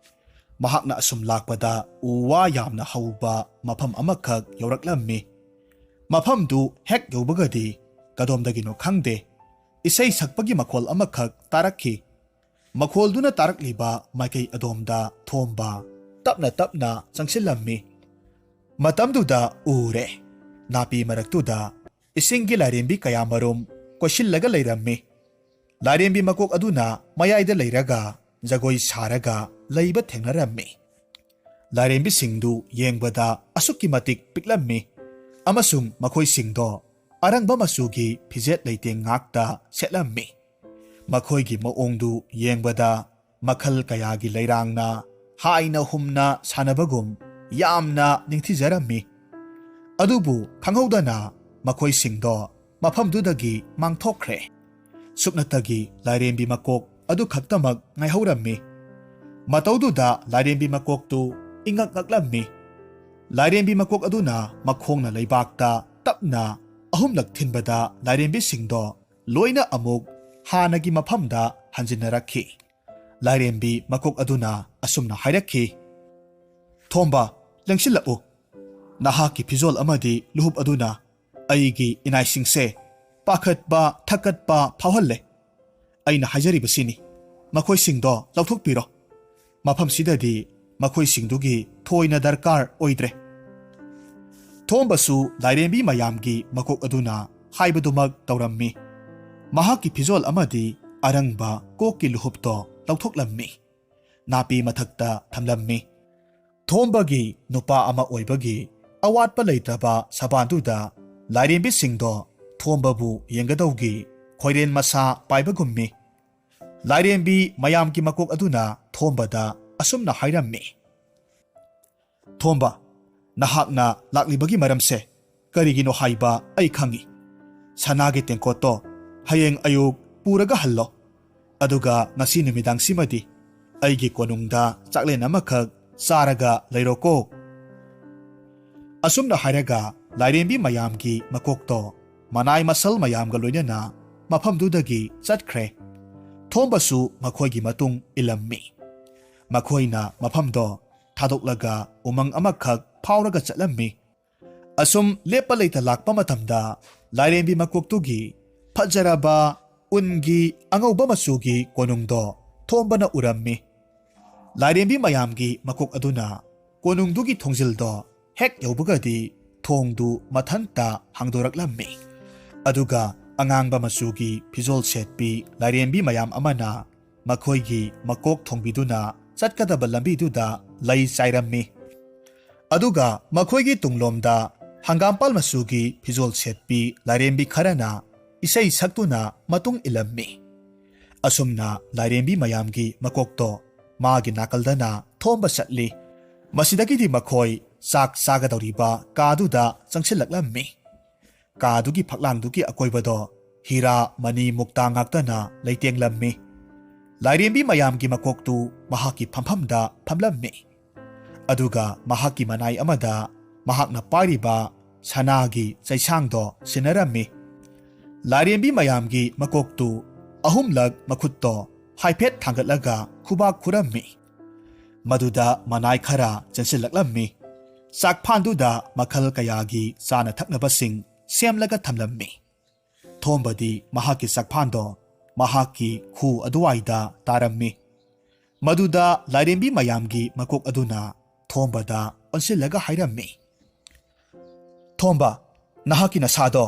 ꯃꯍꯥꯛꯅ ꯑꯁꯨꯝ ꯂꯥꯛꯄꯗ ꯎ ꯋꯥ ꯌꯥꯝꯅ ꯍꯧꯕ ꯃꯐꯝ ꯑꯃꯈꯛ ꯌꯧꯔꯛꯂꯝꯃꯤ꯫ ꯃꯐꯝꯗꯨ ꯍꯦꯛ ꯌꯧꯕꯒꯗꯤ ꯀꯗꯣꯝꯗꯒꯤꯅꯣ ꯈꯪꯗꯦ, ꯏꯁꯩ ꯁꯛꯄꯒꯤ ꯃꯈꯣꯜ ꯑꯃꯈꯛ ꯇꯥꯔꯛꯈꯤ꯫ ꯃꯈꯣꯜꯗꯨꯅ ꯇꯥꯔꯛꯂꯤꯕ ꯃꯥꯏꯀꯩ ꯑꯗꯣꯝꯗ ꯊꯣꯝꯕ ꯇꯞꯅ ꯇꯞꯅ ꯆꯪꯁꯤꯜꯂꯝꯃꯤ꯫ ꯃꯇꯝꯗꯨꯗ ꯎꯔꯦ, ꯅꯥꯄꯤ ꯃꯔꯛꯇꯨꯗ ꯏꯁꯤꯡꯒꯤ ꯂꯥꯏꯔꯦꯝꯕꯤ ꯀꯌꯥꯃꯔꯨꯝ ꯀꯣꯏꯁꯤꯜꯂꯒ ꯂꯩꯔꯝꯃꯤ꯫ ꯂꯥꯏꯔꯦꯝꯕꯤ ꯃꯀꯣꯛ ꯑꯗꯨꯅ ꯃꯌꯥꯏꯗ ꯂꯩꯔꯒ ꯖꯒꯣꯏ ꯁꯥꯔꯒ ꯂꯩꯕ ꯊꯦꯡꯅꯔꯝꯃꯤ꯫ ꯂꯥꯏꯔꯦꯝꯕꯤꯁꯤꯡꯗꯨ ꯌꯦꯡꯕꯗ ꯑꯁꯨꯛꯀꯤ ꯃꯇꯤꯛ ꯄꯤꯛꯂꯝꯃꯤ, ꯑꯃꯁꯨꯡ ꯃꯈꯣꯏꯁꯤꯡꯗꯣ ꯑꯔꯪꯕ ꯃꯆꯨꯒꯤ ꯐꯤꯖꯦꯠ ꯂꯩꯇꯦꯡ ꯉꯥꯛꯇ ꯁꯦꯠꯂꯝꯃꯤ꯫ ꯃꯈꯣꯏꯒꯤ ꯃꯑꯣꯡꯗꯨ ꯌꯦꯡꯕꯗ ꯃꯈꯜ ꯀꯌꯥꯒꯤ ꯂꯩꯔꯥꯡꯅ ꯍꯥꯏꯅ ꯍꯨꯝꯅ ꯁꯥꯟꯅꯕꯒꯨꯝ ꯌꯥꯝꯅ ꯅꯤꯡꯊꯤꯖꯔꯝꯃꯤ꯫ ꯑꯗꯨꯕꯨ ꯈꯪꯍꯧꯗꯅ ꯃꯈꯣꯏꯁꯤꯡꯗꯣ ꯃꯐꯝꯗꯨꯗꯒꯤ ꯃꯥꯡꯊꯣꯛꯈ꯭ꯔꯦ꯫ ꯁꯨꯞꯅꯇꯒꯤ ꯂꯥꯏꯔꯦꯝꯕꯤ ꯃꯀꯣꯛ ꯑꯗꯨ ꯈꯛꯇꯃꯛ ꯉꯥꯏꯍꯧꯔꯝꯃꯤ꯫ ꯃꯇꯧꯗꯨꯗ ꯂꯥꯏꯔꯦꯝꯕꯤ ꯃꯀꯣꯛꯇꯨ ꯏꯉꯛ ꯉꯛꯂꯝꯃꯤ꯫ ꯂꯥꯏꯔꯦꯝꯕꯤ ꯃꯀꯣꯛ ꯑꯗꯨꯅ ꯃꯈꯣꯡꯅ ꯂꯩꯕꯥꯛꯇ ꯇꯞꯅ ꯑꯍꯨꯝꯂꯛ ꯊꯤꯟꯕꯗ ꯂꯥꯏꯔꯦꯝꯕꯤꯁꯤꯡꯗꯣ ꯂꯣꯏꯅ ꯑꯃꯨꯛ ꯍꯥꯟꯅꯒꯤ ꯃꯐꯝꯗ ꯍꯟꯖꯤꯟꯅꯔꯛꯈꯤ꯫ ꯂꯥꯏꯔꯦꯝꯕꯤ ꯃꯀꯣꯛ ꯑꯗꯨꯅ ꯑꯁꯨꯝꯅ ꯍꯥꯏꯔꯛꯈꯤ, "ꯊꯣꯝꯕ, ꯂꯦꯡꯁꯤꯜꯂꯛꯎ꯫ ꯅꯍꯥꯛꯀꯤ ꯐꯤꯖꯣꯜ ꯑꯃꯗꯤ ꯂꯨꯍꯨꯞ ꯑꯗꯨꯅ ꯑꯩꯒꯤ ꯏꯅꯥꯏꯁꯤꯡꯁꯦ ꯄꯥꯈꯠꯄ, ꯊꯛꯀꯠꯄ ꯐꯥꯎꯍꯜꯂꯦ꯫ ꯑꯩꯅ ꯍꯥꯏꯖꯔꯤꯕꯁꯤꯅꯤ, ꯃꯈꯣꯏꯁꯤꯡꯗꯣ ꯂꯧꯊꯣꯛꯄꯤꯔꯣ꯫ ꯃꯐꯝꯁꯤꯗꯗꯤ ꯃꯈꯣꯏꯁꯤꯡꯗꯨꯒꯤ ꯊꯣꯏꯅ ꯗꯔꯀꯥꯔ ꯑꯣꯏꯗ꯭ꯔꯦ꯫" ꯊꯣꯝꯕꯁꯨ ꯂꯥꯏꯔꯦꯝꯕꯤ ꯃꯌꯥꯝꯒꯤ ꯃꯀꯣꯛ ꯑꯗꯨꯅ ꯍꯥꯏꯕꯗꯨꯃꯛ ꯇꯧꯔꯝꯃꯤ꯫ ꯃꯍꯥꯛꯀꯤ ꯐꯤꯖꯣꯜ ꯑꯃꯗꯤ ꯑꯔꯪꯕ ꯀꯣꯛꯀꯤ ꯂꯨꯍꯨꯞꯇꯣ ꯂꯧꯊꯣꯛꯂꯝꯃꯤ꯫ ꯅꯥꯄꯤ ꯃꯊꯛꯇ ꯊꯝꯂꯝꯃꯤ꯫ ꯊꯣꯝꯕꯒꯤ ꯅꯨꯄꯥ ꯑꯃ ꯑꯣꯏꯕꯒꯤ ꯑꯋꯥꯠꯄ ꯂꯩꯇꯕ ꯁꯕꯥꯟꯗꯨꯗ ꯂꯥꯏꯔꯦꯝꯕꯤꯁꯤꯡꯗꯣ ꯊꯣꯝꯕꯕꯨ ꯌꯦꯡꯒꯗꯧꯒꯤ ꯈꯣꯏꯔꯦꯟ ꯃꯁꯥ ꯄꯥꯏꯕꯒꯨꯝꯃꯤ꯫ ꯂꯥꯏꯔꯦꯝꯕꯤ ꯃꯌꯥꯝꯒꯤ ꯃꯀꯣꯛ ꯑꯗꯨꯅ ꯊꯣꯝꯕꯗ ꯑꯁꯨꯝꯅ ꯍꯥꯏꯔꯝꯃꯤ, "ꯊꯣꯝꯕ, ꯅꯍꯥꯛꯅ ꯂꯥꯛꯂꯤꯕꯒꯤ ꯃꯔꯝꯁꯦ ꯀꯔꯤꯒꯤꯅꯣ ꯍꯥꯏꯕ ꯑꯩ ꯈꯪꯏ꯫ ꯁꯅꯥꯒꯤ ꯇꯦꯡꯀꯣꯠꯇꯣ ꯍꯌꯦꯡ ꯑꯌꯨꯛ ꯄꯨꯔꯒ ꯍꯜꯂꯣ꯫ ꯑꯗꯨꯒ ꯉꯁꯤ ꯅꯨꯃꯤꯗꯥꯡꯁꯤꯃꯗꯤ ꯑꯩꯒꯤ ꯀꯣꯅꯨꯡꯗ ꯆꯥꯛꯂꯦꯟ ꯑꯃꯈꯛ ꯆꯥꯔꯒ ꯂꯩꯔꯣꯀꯣ"꯫ ꯑꯁꯨꯝꯅ ꯍꯥꯏꯔꯒ ꯂꯥꯏꯔꯦꯝꯕꯤ ꯃꯌꯥꯝꯒꯤ ꯃꯀꯣꯛꯇꯣ ꯃꯅꯥꯏ ꯃꯁꯜ ꯃꯌꯥꯝꯒ ꯂꯣꯏꯅꯅ ꯃꯐꯝꯗꯨꯗꯒꯤ ꯆꯠꯈ꯭ꯔꯦ꯫ ꯊꯣꯝꯕꯁꯨ ꯃꯈꯣꯏꯒꯤ ꯃꯇꯨꯡ ꯏꯜꯂꯝꯃꯤ꯫ ꯃꯈꯣꯏꯅ ꯃꯐꯝꯗꯣ ꯊꯥꯗꯣꯛꯂꯒ ꯎꯃꯪ ꯑꯃꯈꯛ ꯐꯥꯎꯔꯒ ꯆꯠꯂꯝꯃꯤ꯫ ꯑꯁꯨꯝ ꯂꯦꯞꯄ ꯂꯩꯇ ꯂꯥꯛꯄ ꯃꯇꯝꯗ ꯂꯥꯏꯔꯦꯝꯕꯤ ꯃꯀꯣꯛꯇꯨꯒꯤ ꯐꯖꯔꯕ ꯎꯟꯒꯤ ꯑꯉꯧꯕ ꯃꯆꯨꯒꯤ ꯀꯣꯅꯨꯡꯗꯣ ꯊꯣꯝꯕꯅ ꯎꯔꯝꯃꯤ꯫ ꯂꯥꯏꯔꯦꯝꯕꯤ ꯃꯌꯥꯝꯒꯤ ꯃꯀꯣꯛ ꯑꯗꯨꯅ ꯀꯣꯅꯨꯡꯗꯨꯒꯤ ꯊꯣꯡꯖꯤꯜꯗꯣ ꯍꯦꯛ ꯌꯧꯕꯒꯗꯤ ꯊꯣꯡꯗꯨ ꯃꯊꯟꯇ ꯍꯥꯡꯗꯣꯔꯛꯂꯝꯃꯤ꯫ ꯑꯗꯨꯒ ꯑꯉꯥꯡꯕ ꯃꯆꯨꯒꯤ ꯐꯤꯖꯣꯜ ꯁꯦꯠꯄꯤ ꯂꯥꯏꯔꯦꯝꯕꯤ ꯃꯌꯥꯝ ꯑꯃꯅ ꯃꯈꯣꯏꯒꯤ ꯃꯀꯣꯛ ꯊꯣꯡꯕꯤꯗꯨꯅ ꯆꯠꯀꯗꯕ ꯂꯝꯕꯤꯗꯨꯗ ꯂꯩ ꯆꯥꯏꯔꯝꯃꯤ꯫ ꯑꯗꯨꯒ ꯃꯈꯣꯏꯒꯤ ꯇꯨꯡꯂꯣꯝꯗ ꯍꯪꯒꯥꯝꯄꯥꯜ ꯃꯆꯨꯒꯤ ꯐꯤꯖꯣꯜ ꯁꯦꯠꯄꯤ ꯂꯥꯏꯔꯦꯝꯕꯤ ꯈꯔꯅ ꯏꯁꯩ ꯁꯛꯇꯨꯅ ꯃꯇꯨꯡ ꯏꯜꯂꯝꯃꯤ꯫ ꯑꯁꯨꯝꯅ ꯂꯥꯏꯔꯦꯝꯕꯤ ꯃꯌꯥꯝꯒꯤ ꯃꯀꯣꯛꯇꯣ ꯃꯥꯒꯤ ꯅꯥꯀꯜꯗꯅ ꯊꯣꯝꯕ ꯆꯠꯂꯤ꯫ ꯃꯁꯤꯗꯒꯤꯗꯤ ꯃꯈꯣꯏ ꯆꯥꯛ ꯆꯥꯒꯗꯧꯔꯤꯕ ꯀꯥꯗꯨꯗ ꯆꯪꯁꯤꯜꯂꯛꯂꯝꯃꯤ꯫ ꯀꯥꯗꯨꯒꯤ ꯐꯛꯂꯥꯡꯗꯨꯒꯤ ꯑꯀꯣꯏꯕꯗꯣ ꯍꯤꯔꯥ ꯃꯅꯤ ꯃꯨꯛꯇꯥ ꯉꯥꯛꯇꯅ ꯂꯩꯇꯦꯡꯂꯝꯃꯤ꯫ ꯂꯥꯏꯔꯦꯝꯕꯤ ꯃꯌꯥꯝꯒꯤ ꯃꯀꯣꯛꯇꯨ ꯃꯍꯥꯛꯀꯤ ꯐꯝꯐꯝꯗ ꯐꯝꯂꯝꯃꯤ꯫ ꯑꯗꯨꯒ ꯃꯍꯥꯛꯀꯤ ꯃꯅꯥꯏ ꯑꯃꯗ ꯃꯍꯥꯛꯅ ꯄꯥꯏꯔꯤꯕ ꯁꯅꯥꯒꯤ ꯆꯩꯁꯥꯡꯗꯣ ꯁꯤꯟꯅꯔꯝꯃꯤ꯫ ꯂꯥꯏꯔꯦꯝꯕꯤ ꯃꯌꯥꯝꯒꯤ ꯃꯀꯣꯛꯇꯨ ꯑꯍꯨꯝꯂꯛ ꯃꯈꯨꯠꯇꯣ ꯍꯥꯏꯐꯦꯠ ꯊꯥꯡꯒꯠꯂꯒ ꯈꯨꯕꯥꯛ ꯈꯨꯔꯝꯃꯤ꯫ ꯃꯗꯨꯗ ꯃꯅꯥꯏ ꯈꯔ ꯆꯦꯟꯁꯤꯜꯂꯛꯂꯝꯃꯤ꯫ ꯆꯥꯛꯐꯥꯟꯗꯨꯗ ꯃꯈꯜ ꯀꯌꯥꯒꯤ ꯆꯥꯅ ꯊꯛꯅꯕꯁꯤꯡ ꯁꯦꯝꯂꯒ ꯊꯝꯂꯝꯃꯤ꯫ ꯊꯣꯝꯕꯗꯤ ꯃꯍꯥꯛꯀꯤ ꯆꯥꯛꯐꯥꯟꯗꯣ ꯃꯍꯥꯛꯀꯤ ꯈꯨ ꯑꯗꯨꯋꯥꯏꯗ ꯇꯥꯔꯝꯃꯤ꯫ ꯃꯗꯨꯗ ꯂꯥꯏꯔꯦꯝꯕꯤ ꯃꯌꯥꯝꯒꯤ ꯃꯀꯣꯛ ꯑꯗꯨꯅ ꯊꯣꯝꯕꯗ ꯑꯣꯟꯁꯤꯜꯂꯒ ꯍꯥꯏꯔꯝꯃꯤ, "ꯊꯣꯝꯕ, ꯅꯍꯥꯛꯀꯤ ꯅꯁꯥꯗꯣ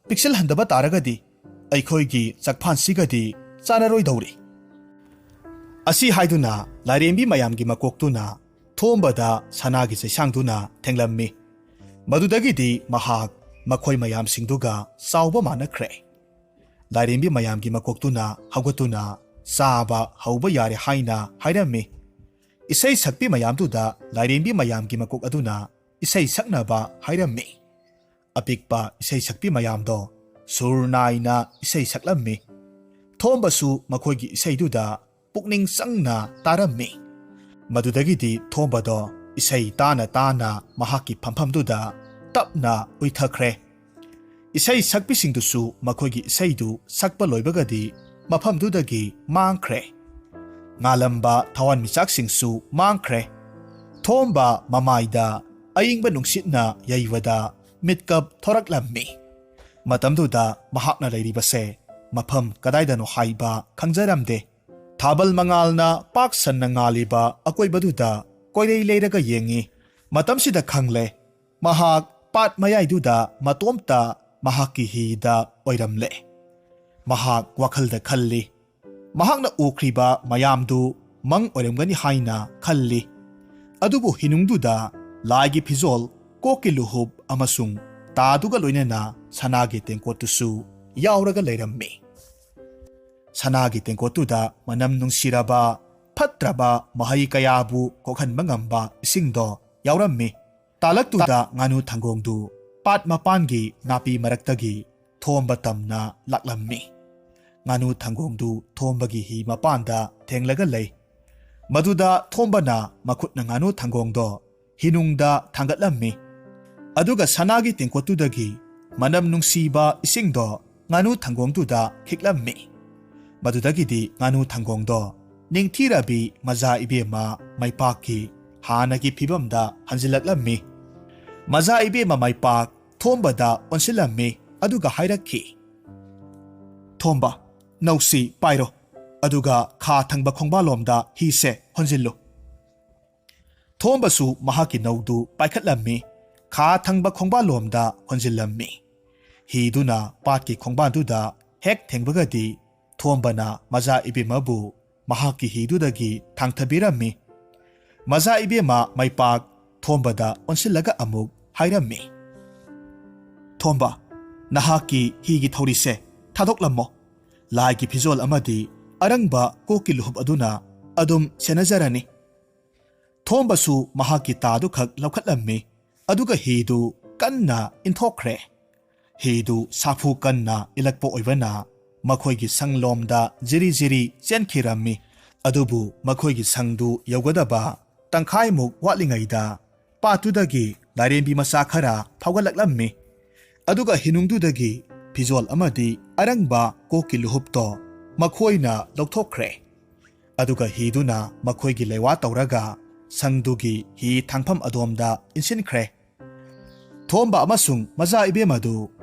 ꯄꯤꯛꯁꯤꯜꯍꯟꯗꯕ ꯇꯥꯔꯒꯗꯤ ꯑꯩꯈꯣꯏꯒꯤ ꯆꯥꯛꯐꯥꯟꯁꯤꯒꯗꯤ ꯆꯥꯟꯅꯔꯣꯏꯗꯧꯔꯤ"꯫ ꯑꯁꯤ ꯍꯥꯏꯗꯨꯅ ꯂꯥꯏꯔꯦꯝꯕꯤ ꯃꯌꯥꯝꯒꯤ ꯃꯀꯣꯛꯇꯨꯅ ꯊꯣꯝꯕꯗ ꯁꯅꯥꯒꯤ ꯆꯩꯁꯥꯡꯗꯨꯅ ꯊꯦꯡꯂꯝꯃꯤ꯫ ꯃꯗꯨꯗꯒꯤꯗꯤ ꯃꯍꯥꯛ ꯃꯈꯣꯏ ꯃꯌꯥꯝꯁꯤꯡꯗꯨꯒ ꯆꯥꯎꯕ ꯃꯥꯟꯅꯈ꯭ꯔꯦ꯫ ꯂꯥꯏꯔꯦꯝꯕꯤ ꯃꯌꯥꯝꯒꯤ ꯃꯀꯣꯛꯇꯨꯅ ꯍꯧꯒꯠꯇꯨꯅ ꯆꯥꯕ ꯍꯧꯕ ꯌꯥꯔꯦ ꯍꯥꯏꯅ ꯍꯥꯏꯔꯝꯃꯤ꯫ ꯏꯁꯩ ꯁꯛꯄꯤ ꯃꯌꯥꯝꯗꯨꯗ ꯂꯥꯏꯔꯦꯝꯕꯤ ꯃꯌꯥꯝꯒꯤ ꯃꯀꯣꯛ ꯑꯗꯨꯅ ꯏꯁꯩ ꯁꯛꯅꯕ ꯍꯥꯏꯔꯝꯃꯤ꯫ ꯑꯄꯤꯛꯄ ꯏꯁꯩ ꯁꯛꯄꯤ ꯃꯌꯥꯝꯗꯣ ꯁꯨꯔ ꯅꯥꯏꯅ ꯏꯁꯩ ꯁꯛꯂꯝꯃꯤ꯫ ꯊꯣꯝꯕꯁꯨ ꯃꯈꯣꯏꯒꯤ ꯏꯁꯩꯗꯨꯗ ꯄꯨꯛꯅꯤꯡ ꯆꯪꯅ ꯇꯥꯔꯝꯃꯤ꯫ ꯃꯗꯨꯗꯒꯤꯗꯤ ꯊꯣꯝꯕꯗꯣ ꯏꯁꯩ ꯇꯥꯅ ꯇꯥꯅ ꯃꯍꯥꯛꯀꯤ ꯐꯝꯐꯝꯗꯨꯗ ꯇꯞꯅ ꯎꯏꯊꯈ꯭ꯔꯦ꯫ ꯏꯁꯩ ꯁꯛꯄꯤꯁꯤꯡꯗꯨꯁꯨ ꯃꯈꯣꯏꯒꯤ ꯏꯁꯩꯗꯨ ꯁꯛꯄ ꯂꯣꯏꯕꯒꯗꯤ ꯃꯐꯝꯗꯨꯗꯒꯤ ꯃꯥꯡꯈ꯭ꯔꯦ꯫ ꯉꯥꯜꯂꯝꯕ ꯊꯋꯥꯟꯃꯤꯆꯥꯛꯁꯤꯡꯁꯨ ꯃꯥꯡꯈ꯭ꯔꯦ꯫ ꯊꯣꯝꯕ ꯃꯃꯥꯏꯗ ꯑꯏꯪꯕ ꯅꯨꯡꯁꯤꯠꯅ ꯌꯩꯕꯗ ꯃꯤꯠꯀꯞ ꯊꯣꯔꯛꯂꯝꯃꯤ꯫ ꯃꯇꯝꯗꯨꯗ ꯃꯍꯥꯛꯅ ꯂꯩꯔꯤꯕꯁꯦ ꯃꯐꯝ ꯀꯗꯥꯏꯗꯅꯣ ꯍꯥꯏꯕ ꯈꯪꯖꯔꯝꯗꯦ꯫ ꯊꯥꯕꯜ ꯃꯉꯥꯜꯅ ꯄꯥꯛ ꯁꯟꯅ ꯉꯥꯜꯂꯤꯕ ꯑꯀꯣꯏꯕꯗꯨꯗ ꯀꯣꯏꯔꯩ ꯂꯩꯔꯒ ꯌꯦꯡꯉꯤ꯫ ꯃꯇꯝꯁꯤꯗ ꯈꯪꯂꯦ, ꯃꯍꯥꯛ ꯄꯥꯠ ꯃꯌꯥꯏꯗꯨꯗ ꯃꯇꯣꯝꯇ ꯃꯍꯥꯛꯀꯤ ꯍꯤꯗ ꯑꯣꯏꯔꯝꯂꯦ꯫ ꯃꯍꯥꯛ ꯋꯥꯈꯜꯗ ꯈꯜꯂꯤ꯫ ꯃꯍꯥꯛꯅ ꯎꯈ꯭ꯔꯤꯕ ꯃꯌꯥꯝꯗꯨ ꯃꯪ ꯑꯣꯏꯔꯝꯒꯅꯤ ꯍꯥꯏꯅ ꯈꯜꯂꯤ꯫ ꯑꯗꯨꯕꯨ ꯍꯤꯅꯨꯡꯗꯨꯗ ꯂꯥꯏꯒꯤ ꯐꯤꯖꯣꯜ, ꯀꯣꯛꯀꯤ ꯂꯨꯍꯨꯞ ꯑꯃꯁꯨꯡ ꯇꯥꯗꯨꯒ ꯂꯣꯏꯅꯅ ꯁꯅꯥꯒꯤ ꯇꯦꯡꯀꯣꯠꯇꯨꯁꯨ ꯌꯥꯎꯔꯒ ꯂꯩꯔꯝꯃꯤ꯫ ꯁꯅꯥꯒꯤ ꯇꯦꯡꯀꯣꯠꯇꯨꯗ ꯃꯅꯝ ꯅꯨꯡꯁꯤꯔꯕ ꯐꯠꯇ꯭ꯔꯕ ꯃꯍꯩ ꯀꯌꯥꯕꯨ ꯀꯣꯛꯍꯟꯕ ꯉꯝꯕ ꯏꯁꯤꯡꯗꯣ ꯌꯥꯎꯔꯝꯃꯤ꯫ ꯇꯥꯂꯛꯇꯨꯗ ꯉꯥꯅꯨ ꯊꯪꯒꯣꯡꯗꯨ ꯄꯥꯠ ꯃꯄꯥꯟꯒꯤ ꯅꯥꯄꯤ ꯃꯔꯛꯇꯒꯤ ꯊꯣꯝꯕ ꯇꯝꯅ ꯂꯥꯛꯂꯝꯃꯤ꯫ ꯉꯥꯅꯨ ꯊꯪꯒꯣꯡꯗꯨ ꯊꯣꯝꯕꯒꯤ ꯍꯤ ꯃꯄꯥꯟꯗ ꯊꯦꯡꯂꯒ ꯂꯩ꯫ ꯃꯗꯨꯗ ꯊꯣꯝꯕꯅ ꯃꯈꯨꯠꯅ ꯉꯥꯅꯨ ꯊꯪꯒꯣꯡꯗꯣ ꯍꯤꯅꯨꯡꯗ ꯊꯥꯡꯒꯠꯂꯝꯃꯤ꯫ ꯑꯗꯨꯒ ꯁꯅꯥꯒꯤ ꯇꯦꯡꯀꯣꯠꯇꯨꯗꯒꯤ ꯃꯅꯝ ꯅꯨꯡꯁꯤꯕ ꯏꯁꯤꯡꯗꯣ ꯉꯥꯅꯨ ꯊꯪꯒꯣꯡꯗꯨꯗ ꯈꯤꯛꯂꯝꯃꯤ꯫ ꯃꯗꯨꯗꯒꯤꯗꯤ ꯉꯥꯅꯨ ꯊꯪꯒꯣꯡꯗꯣ ꯅꯤꯡꯊꯤꯔꯕꯤ ꯃꯖꯥ ꯏꯕꯦꯝꯃ ꯃꯩꯄꯥꯛꯀꯤ ꯍꯥꯟꯅꯒꯤ ꯐꯤꯕꯝꯗ ꯍꯟꯖꯤꯜꯂꯛꯂꯝꯃꯤ꯫ ꯃꯖꯥ ꯏꯕꯦꯝꯃ ꯃꯩꯄꯥꯛ ꯊꯣꯝꯕꯗ ꯑꯣꯟꯁꯤꯜꯂꯝꯃꯤ꯫ ꯑꯗꯨꯒ ꯍꯥꯏꯔꯛꯈꯤ, "ꯊꯣꯝꯕ, ꯅꯧꯁꯤ ꯄꯥꯏꯔꯣ, ꯑꯗꯨꯒ ꯈꯥ ꯊꯪꯕ ꯈꯣꯡꯕꯥꯜꯂꯣꯝꯗ ꯍꯤꯁꯦ ꯍꯣꯟꯖꯤꯜꯂꯨ"꯫ ꯊꯣꯝꯕꯁꯨ ꯃꯍꯥꯛꯀꯤ ꯅꯧꯗꯨ ꯄꯥꯏꯈꯠꯂꯝꯃꯤ, ꯈꯥ ꯊꯪꯕ ꯈꯣꯡꯕꯥꯜꯂꯣꯝꯗ ꯍꯣꯟꯖꯤꯜꯂꯝꯃꯤ꯫ ꯍꯤꯗꯨꯅ ꯄꯥꯠꯀꯤ ꯈꯣꯡꯕꯥꯜꯗꯨꯗ ꯍꯦꯛ ꯊꯦꯡꯕꯒꯗꯤ ꯊꯣꯝꯕꯅ ꯃꯖꯥ ꯏꯕꯦꯝꯃꯕꯨ ꯃꯍꯥꯛꯀꯤ ꯍꯤꯗꯨꯗꯒꯤ ꯊꯥꯡꯊꯕꯤꯔꯝꯃꯤ꯫ ꯃꯖꯥ ꯏꯕꯦꯝꯃ ꯃꯩꯄꯥꯛ ꯊꯣꯝꯕꯗ ꯑꯣꯟꯁꯤꯜꯂꯒ ꯑꯃꯨꯛ ꯍꯥꯏꯔꯝꯃꯤ, "ꯊꯣꯝꯕ, ꯅꯍꯥꯛꯀꯤ ꯍꯤꯒꯤ ꯊꯧꯔꯤꯁꯦ ꯊꯥꯗꯣꯛꯂꯝꯃꯣ꯫ ꯂꯥꯏꯒꯤ ꯐꯤꯖꯣꯜ ꯑꯃꯗꯤ ꯑꯔꯪꯕ ꯀꯣꯛꯀꯤ ꯂꯨꯍꯨꯞ ꯑꯗꯨꯅ ꯑꯗꯨꯝ ꯁꯦꯟꯅꯖꯔꯅꯤ꯫ ꯊꯣꯝꯕꯁꯨ ꯃꯍꯥꯛꯀꯤ ꯇꯥꯗꯨ ꯈꯛ ꯂꯧꯈꯠꯂꯝꯃꯤ, ꯑꯗꯨꯒ ꯍꯤꯗꯨ ꯀꯟꯅ ꯏꯟꯊꯣꯛꯈ꯭ꯔꯦ꯫ ꯍꯤꯗꯨ ꯁꯥꯐꯨ ꯀꯟꯅ ꯏꯜꯂꯛꯄ ꯑꯣꯏꯕꯅ ꯃꯈꯣꯏꯒꯤ ꯁꯪꯂꯣꯝꯗ ꯖꯤꯔꯤ ꯖꯤꯔꯤ ꯆꯦꯟꯈꯤꯔꯝꯃꯤ꯫ ꯑꯗꯨꯕꯨ ꯃꯈꯣꯏꯒꯤ ꯁꯪꯗꯨ ꯌꯧꯒꯗꯕ ꯇꯪꯈꯥꯏꯃꯨꯛ ꯋꯥꯠꯂꯤꯉꯩꯗ ꯄꯥꯠꯇꯨꯗꯒꯤ ꯂꯥꯏꯔꯦꯝꯕꯤ ꯃꯆꯥ ꯈꯔ ꯐꯥꯎꯒꯠꯂꯛꯂꯝꯃꯤ꯫ ꯑꯗꯨꯒ ꯍꯤꯅꯨꯡꯗꯨꯗꯒꯤ ꯐꯤꯖꯣꯜ ꯑꯃꯗꯤ ꯑꯔꯪꯕ ꯀꯣꯛꯀꯤ ꯂꯨꯍꯨꯞꯇꯣ ꯃꯈꯣꯏꯅ ꯂꯧꯊꯣꯛꯈ꯭ꯔꯦ꯫ ꯑꯗꯨꯒ ꯍꯤꯗꯨꯅ ꯃꯈꯣꯏꯒꯤ ꯂꯩꯋꯥ ꯇꯧꯔꯒ ꯁꯪꯗꯨꯒꯤ ꯍꯤ ꯊꯥꯡꯐꯝ ꯑꯗꯣꯝꯗ ꯏꯟꯁꯤꯟꯈ꯭ꯔꯦ꯫ ꯊꯣꯝꯕ ꯑꯃꯁꯨꯡ ꯃꯆꯥ ꯏꯕꯦꯝꯃꯗꯨ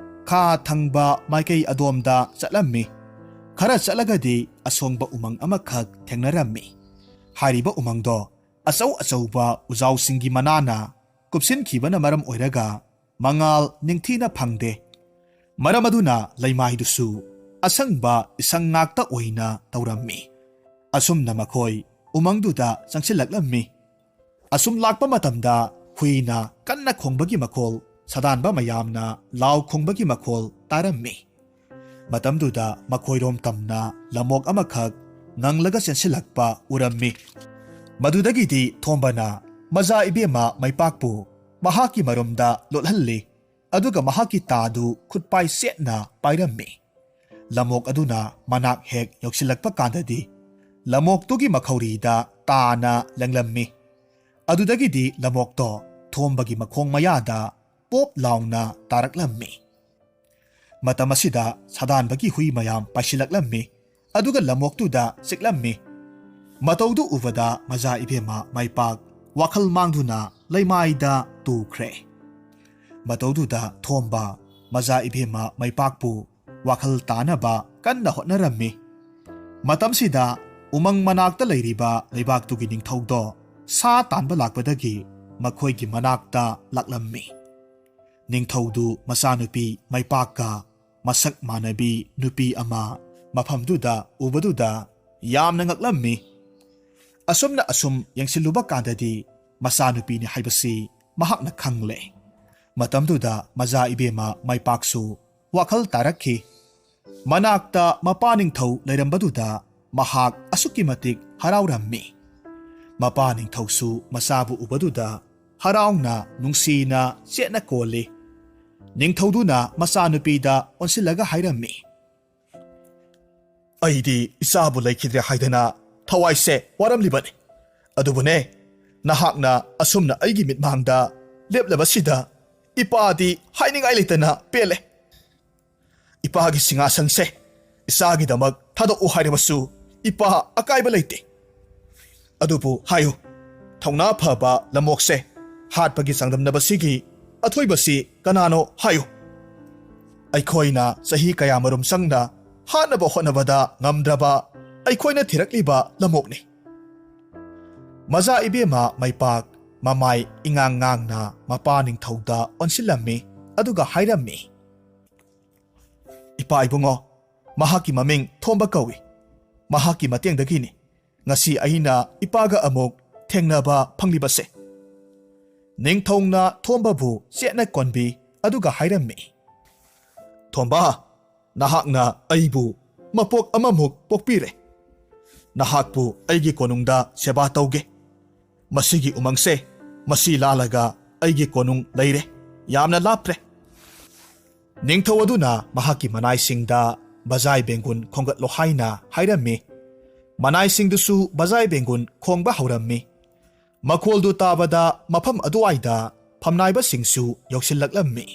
ꯈꯥ ꯊꯪꯕ ꯃꯥꯏꯀꯩ ꯑꯗꯣꯝꯗ ꯆꯠꯂꯝꯃꯤ꯫ ꯈꯔ ꯆꯠꯂꯒꯗꯤ ꯑꯁꯣꯡꯕ ꯎꯃꯪ ꯑꯃꯈꯛ ꯊꯦꯡꯅꯔꯝꯃꯤ꯫ ꯍꯥꯏꯔꯤꯕ ꯎꯃꯪꯗꯣ ꯑꯆꯧ ꯑꯆꯧꯕ ꯎꯖꯥꯎꯁꯤꯡꯒꯤ ꯃꯅꯥꯅ ꯀꯨꯞꯁꯤꯟꯈꯤꯕꯅ ꯃꯔꯝ ꯑꯣꯏꯔꯒ ꯃꯉꯥꯜ ꯅꯤꯡꯊꯤꯅ ꯐꯪꯗꯦ꯫ ꯃꯔꯝ ꯑꯗꯨꯅ ꯂꯩꯃꯥꯏꯗꯨꯁꯨ ꯑꯁꯪꯕ ꯏꯁꯪ ꯉꯥꯛꯇ ꯑꯣꯏꯅ ꯇꯧꯔꯝꯃꯤ꯫ ꯑꯁꯨꯝꯅ ꯃꯈꯣꯏ ꯎꯃꯪꯗꯨꯗ ꯆꯪꯁꯤꯜꯂꯛꯂꯝꯃꯤ꯫ ꯑꯁꯨꯝ ꯂꯥꯛꯄ ꯃꯇꯝꯗ ꯍꯨꯏꯅ ꯀꯟꯅ ꯈꯣꯡꯕꯒꯤ ꯃꯈꯣꯜ, ꯁꯥꯗꯥꯟꯕ ꯃꯌꯥꯝꯅ ꯂꯥꯎ ꯈꯣꯡꯕꯒꯤ ꯃꯈꯣꯜ ꯇꯥꯔꯝꯃꯤ꯫ ꯃꯇꯝꯗꯨꯗ ꯃꯈꯣꯏꯔꯣꯝ ꯇꯝꯅ ꯂꯝꯑꯣꯛ ꯑꯃꯈꯛ ꯉꯪꯂꯒ ꯆꯦꯟꯁꯤꯜꯂꯛꯄ ꯎꯔꯝꯃꯤ꯫ ꯃꯗꯨꯗꯒꯤꯗꯤ ꯊꯣꯝꯕꯅ ꯃꯆꯥ ꯏꯕꯦꯝꯃ ꯃꯩꯄꯥꯛꯄꯨ ꯃꯍꯥꯛꯀꯤ ꯃꯔꯨꯝꯗ ꯂꯣꯠꯍꯜꯂꯤ, ꯑꯗꯨꯒ ꯃꯍꯥꯛꯀꯤ ꯇꯥꯗꯨ ꯈꯨꯠꯄꯥꯏ ꯆꯦꯠꯅ ꯄꯥꯏꯔꯝꯃꯤ꯫ ꯂꯝꯑꯣꯛ ꯑꯗꯨꯅ ꯃꯅꯥꯛ ꯍꯦꯛ ꯌꯧꯁꯤꯜꯂꯛꯄ ꯀꯥꯟꯗꯗꯤ ꯂꯝꯑꯣꯛꯇꯨꯒꯤ ꯃꯈꯧꯔꯤꯗ ꯇꯥꯅ ꯂꯦꯡꯂꯝꯃꯤ꯫ ꯑꯗꯨꯗꯒꯤꯗꯤ ꯂꯝꯑꯣꯛꯇꯣ ꯊꯣꯝꯕꯒꯤ ꯃꯈꯣꯡ ꯃꯌꯥꯗ ꯄꯣꯞ ꯂꯥꯎꯅ ꯇꯥꯔꯛꯂꯝꯃꯤ꯫ ꯃꯇꯝ ꯑꯁꯤꯗ ꯁꯥꯗꯥꯟꯕꯒꯤ ꯍꯨꯏ ꯃꯌꯥꯝ ꯄꯥꯏꯁꯤꯜꯂꯛꯂꯝꯃꯤ, ꯑꯗꯨꯒ ꯂꯝꯑꯣꯛꯇꯨꯗ ꯆꯤꯛꯂꯝꯃꯤ꯫ ꯃꯇꯧꯗꯨ ꯎꯕꯗ ꯃꯆꯥ ꯏꯕꯦꯝꯃ ꯃꯩꯄꯥꯛ ꯋꯥꯈꯜ ꯃꯥꯡꯗꯨꯅ ꯂꯩꯃꯥꯏꯗ ꯇꯨꯈ꯭ꯔꯦ꯫ ꯃꯇꯧꯗꯨꯗ ꯊꯣꯝꯕ ꯃꯆꯥ ꯏꯕꯦꯝꯃ ꯃꯩꯄꯥꯛꯄꯨ ꯋꯥꯈꯜ ꯇꯥꯅꯕ ꯀꯟꯅ ꯍꯣꯠꯅꯔꯝꯃꯤ꯫ ꯃꯇꯝꯁꯤꯗ ꯎꯃꯪ ꯃꯅꯥꯛꯇ ꯂꯩꯔꯤꯕ ꯂꯩꯕꯥꯛꯇꯨꯒꯤ ꯅꯤꯡꯊꯧꯗꯣ ꯁꯥ ꯇꯥꯟꯕ ꯂꯥꯛꯄꯗꯒꯤ ꯃꯈꯣꯏꯒꯤ ꯃꯅꯥꯛꯇ ꯂꯥꯛꯂꯝꯃꯤ꯫ ꯅꯤꯡꯊꯧꯗꯨ ꯃꯆꯥꯅꯨꯄꯤ ꯃꯩꯄꯥꯛꯀ ꯃꯁꯛ ꯃꯥꯟꯅꯕꯤ ꯅꯨꯄꯤ ꯑꯃ ꯃꯐꯝꯗꯨꯗ ꯎꯕꯗꯨꯗ ꯌꯥꯝꯅ ꯉꯛꯂꯝꯃꯤ꯫ ꯑꯁꯨꯝꯅ ꯑꯁꯨꯝ ꯌꯦꯡꯁꯤꯜꯂꯨꯕ ꯀꯥꯟꯗꯗꯤ ꯃꯆꯥꯅꯨꯄꯤꯅꯤ ꯍꯥꯏꯕꯁꯤ ꯃꯍꯥꯛꯅ ꯈꯪꯂꯦ꯫ ꯃꯇꯝꯗꯨꯗ ꯃꯆꯥ ꯏꯕꯦꯝꯃ ꯃꯩꯄꯥꯛꯁꯨ ꯋꯥꯈꯜ ꯇꯥꯔꯛꯈꯤ꯫ ꯃꯅꯥꯛꯇ ꯃꯄꯥ ꯅꯤꯡꯊꯧ ꯂꯩꯔꯝꯕꯗꯨꯗ ꯃꯍꯥꯛ ꯑꯁꯨꯛꯀꯤ ꯃꯇꯤꯛ ꯍꯔꯥꯎꯔꯝꯃꯤ꯫ ꯃꯄꯥ ꯅꯤꯡꯊꯧꯁꯨ ꯃꯆꯥꯕꯨ ꯎꯕꯗꯨꯗ ꯍꯔꯥꯎꯅ ꯅꯨꯡꯁꯤꯅ ꯆꯦꯠꯅ ꯀꯣꯜꯂꯤ꯫ ꯅꯤꯡꯊꯧꯗꯨꯅ ꯃꯆꯥꯅꯨꯄꯤꯗ ꯑꯣꯟꯁꯤꯜꯂꯒ ꯍꯥꯏꯔꯝꯃꯤ, "ꯑꯩꯗꯤ ꯏꯆꯥꯕꯨ ꯂꯩꯈꯤꯗ꯭ꯔꯦ ꯍꯥꯏꯗꯅ ꯊꯋꯥꯏꯁꯦ ꯋꯥꯔꯝꯂꯤꯕꯅꯤ꯫ ꯑꯗꯨꯕꯨꯅꯦ, ꯅꯍꯥꯛꯅ ꯑꯁꯨꯝꯅ ꯑꯩꯒꯤ ꯃꯤꯠꯃꯥꯡꯗ ꯂꯦꯞꯂꯕꯁꯤꯗ ꯏꯄꯥꯗꯤ ꯍꯥꯏꯅꯤꯡꯉꯥꯏ ꯂꯩꯇꯅ ꯄꯦꯜꯂꯦ꯫ ꯏꯄꯥꯒꯤ ꯁꯤꯡꯍꯥꯁꯟꯁꯦ ꯏꯆꯥꯒꯤꯗꯃꯛ ꯊꯥꯗꯣꯛꯎ ꯍꯥꯏꯔꯕꯁꯨ ꯏꯄꯥ ꯑꯀꯥꯏꯕ ꯂꯩꯇꯦ꯫ ꯑꯗꯨꯕꯨ ꯍꯥꯏꯌꯨ, ꯊꯧꯅꯥ ꯐꯕ ꯂꯝꯑꯣꯛꯁꯦ ꯍꯥꯠꯄꯒꯤ ꯆꯥꯡꯗꯝꯅꯕꯁꯤꯒꯤ ꯑꯊꯣꯏꯕꯁꯤ ꯀꯅꯥꯅꯣ ꯍꯥꯏꯌꯨ? ꯑꯩꯈꯣꯏꯅ ꯆꯍꯤ ꯀꯌꯥꯃꯔꯨꯝ ꯆꯪꯅ ꯍꯥꯠꯅꯕ ꯍꯣꯠꯅꯕꯗ ꯉꯝꯗ꯭ꯔꯕ ꯑꯩꯈꯣꯏꯅ ꯊꯤꯔꯛꯂꯤꯕ ꯂꯝꯑꯣꯛꯅꯤ꯫" ꯃꯖꯥ ꯏꯕꯦꯝꯃ ꯃꯩꯄꯥꯛ ꯃꯃꯥꯏ ꯏꯉꯥꯡ ꯉꯥꯡꯅ ꯃꯄꯥ ꯅꯤꯡꯊꯧꯗ ꯑꯣꯟꯁꯤꯜꯂꯝꯃꯤ, ꯑꯗꯨꯒ ꯍꯥꯏꯔꯝꯃꯤ, "ꯏꯄꯥ ꯏꯕꯨꯡꯉꯣ, ꯃꯍꯥꯛꯀꯤ ꯃꯃꯤꯡ ꯊꯣꯝꯕ ꯀꯧꯏ꯫ ꯃꯍꯥꯛꯀꯤ ꯃꯇꯦꯡꯗꯒꯤꯅꯤ ꯉꯁꯤ ꯑꯩꯅ ꯏꯄꯥꯒ ꯑꯃꯨꯛ ꯊꯦꯡꯅꯕ ꯐꯪꯂꯤꯕꯁꯦ꯫" ꯅꯤꯡꯊꯧꯅ ꯊꯣꯝꯕꯕꯨ ꯆꯦꯠꯅ ꯀꯣꯟꯕꯤ, ꯑꯗꯨꯒ ꯍꯥꯏꯔꯝꯃꯤ, "ꯊꯣꯝꯕ, ꯅꯍꯥꯛꯅ ꯑꯩꯕꯨ ꯃꯄꯣꯛ ꯑꯃꯃꯨꯛ ꯄꯣꯛꯄꯤꯔꯦ꯫ ꯅꯍꯥꯛꯄꯨ ꯑꯩꯒꯤ ꯀꯣꯅꯨꯡꯗ ꯁꯦꯕꯥ ꯇꯧꯒꯦ꯫ ꯃꯁꯤꯒꯤ ꯎꯃꯪꯁꯦ, ꯃꯁꯤ ꯂꯥꯜꯂꯒ ꯑꯩꯒꯤ ꯀꯣꯅꯨꯡ ꯂꯩꯔꯦ꯫ ꯌꯥꯝꯅ ꯂꯥꯞꯇ꯭ꯔꯦ꯫" ꯅꯤꯡꯊꯧ ꯑꯗꯨꯅ ꯃꯍꯥꯛꯀꯤ ꯃꯅꯥꯏꯁꯤꯡꯗ ꯕꯖꯥꯏ ꯕꯦꯡꯒꯨꯟ ꯈꯣꯡꯒꯠꯂꯣ ꯍꯥꯏꯅ ꯍꯥꯏꯔꯝꯃꯤ꯫ ꯃꯅꯥꯏꯁꯤꯡꯗꯨꯁꯨ ꯕꯖꯥꯏ ꯕꯦꯡꯒꯨꯟ ꯈꯣꯡꯕ ꯍꯧꯔꯝꯃꯤ꯫ ꯃꯈꯣꯜꯗꯨ ꯇꯥꯕꯗ ꯃꯐꯝ ꯑꯗꯨꯋꯥꯏꯗ ꯐꯝꯅꯥꯏꯕꯁꯤꯡꯁꯨ ꯌꯧꯁꯤꯜꯂꯛꯂꯝꯃꯤ꯫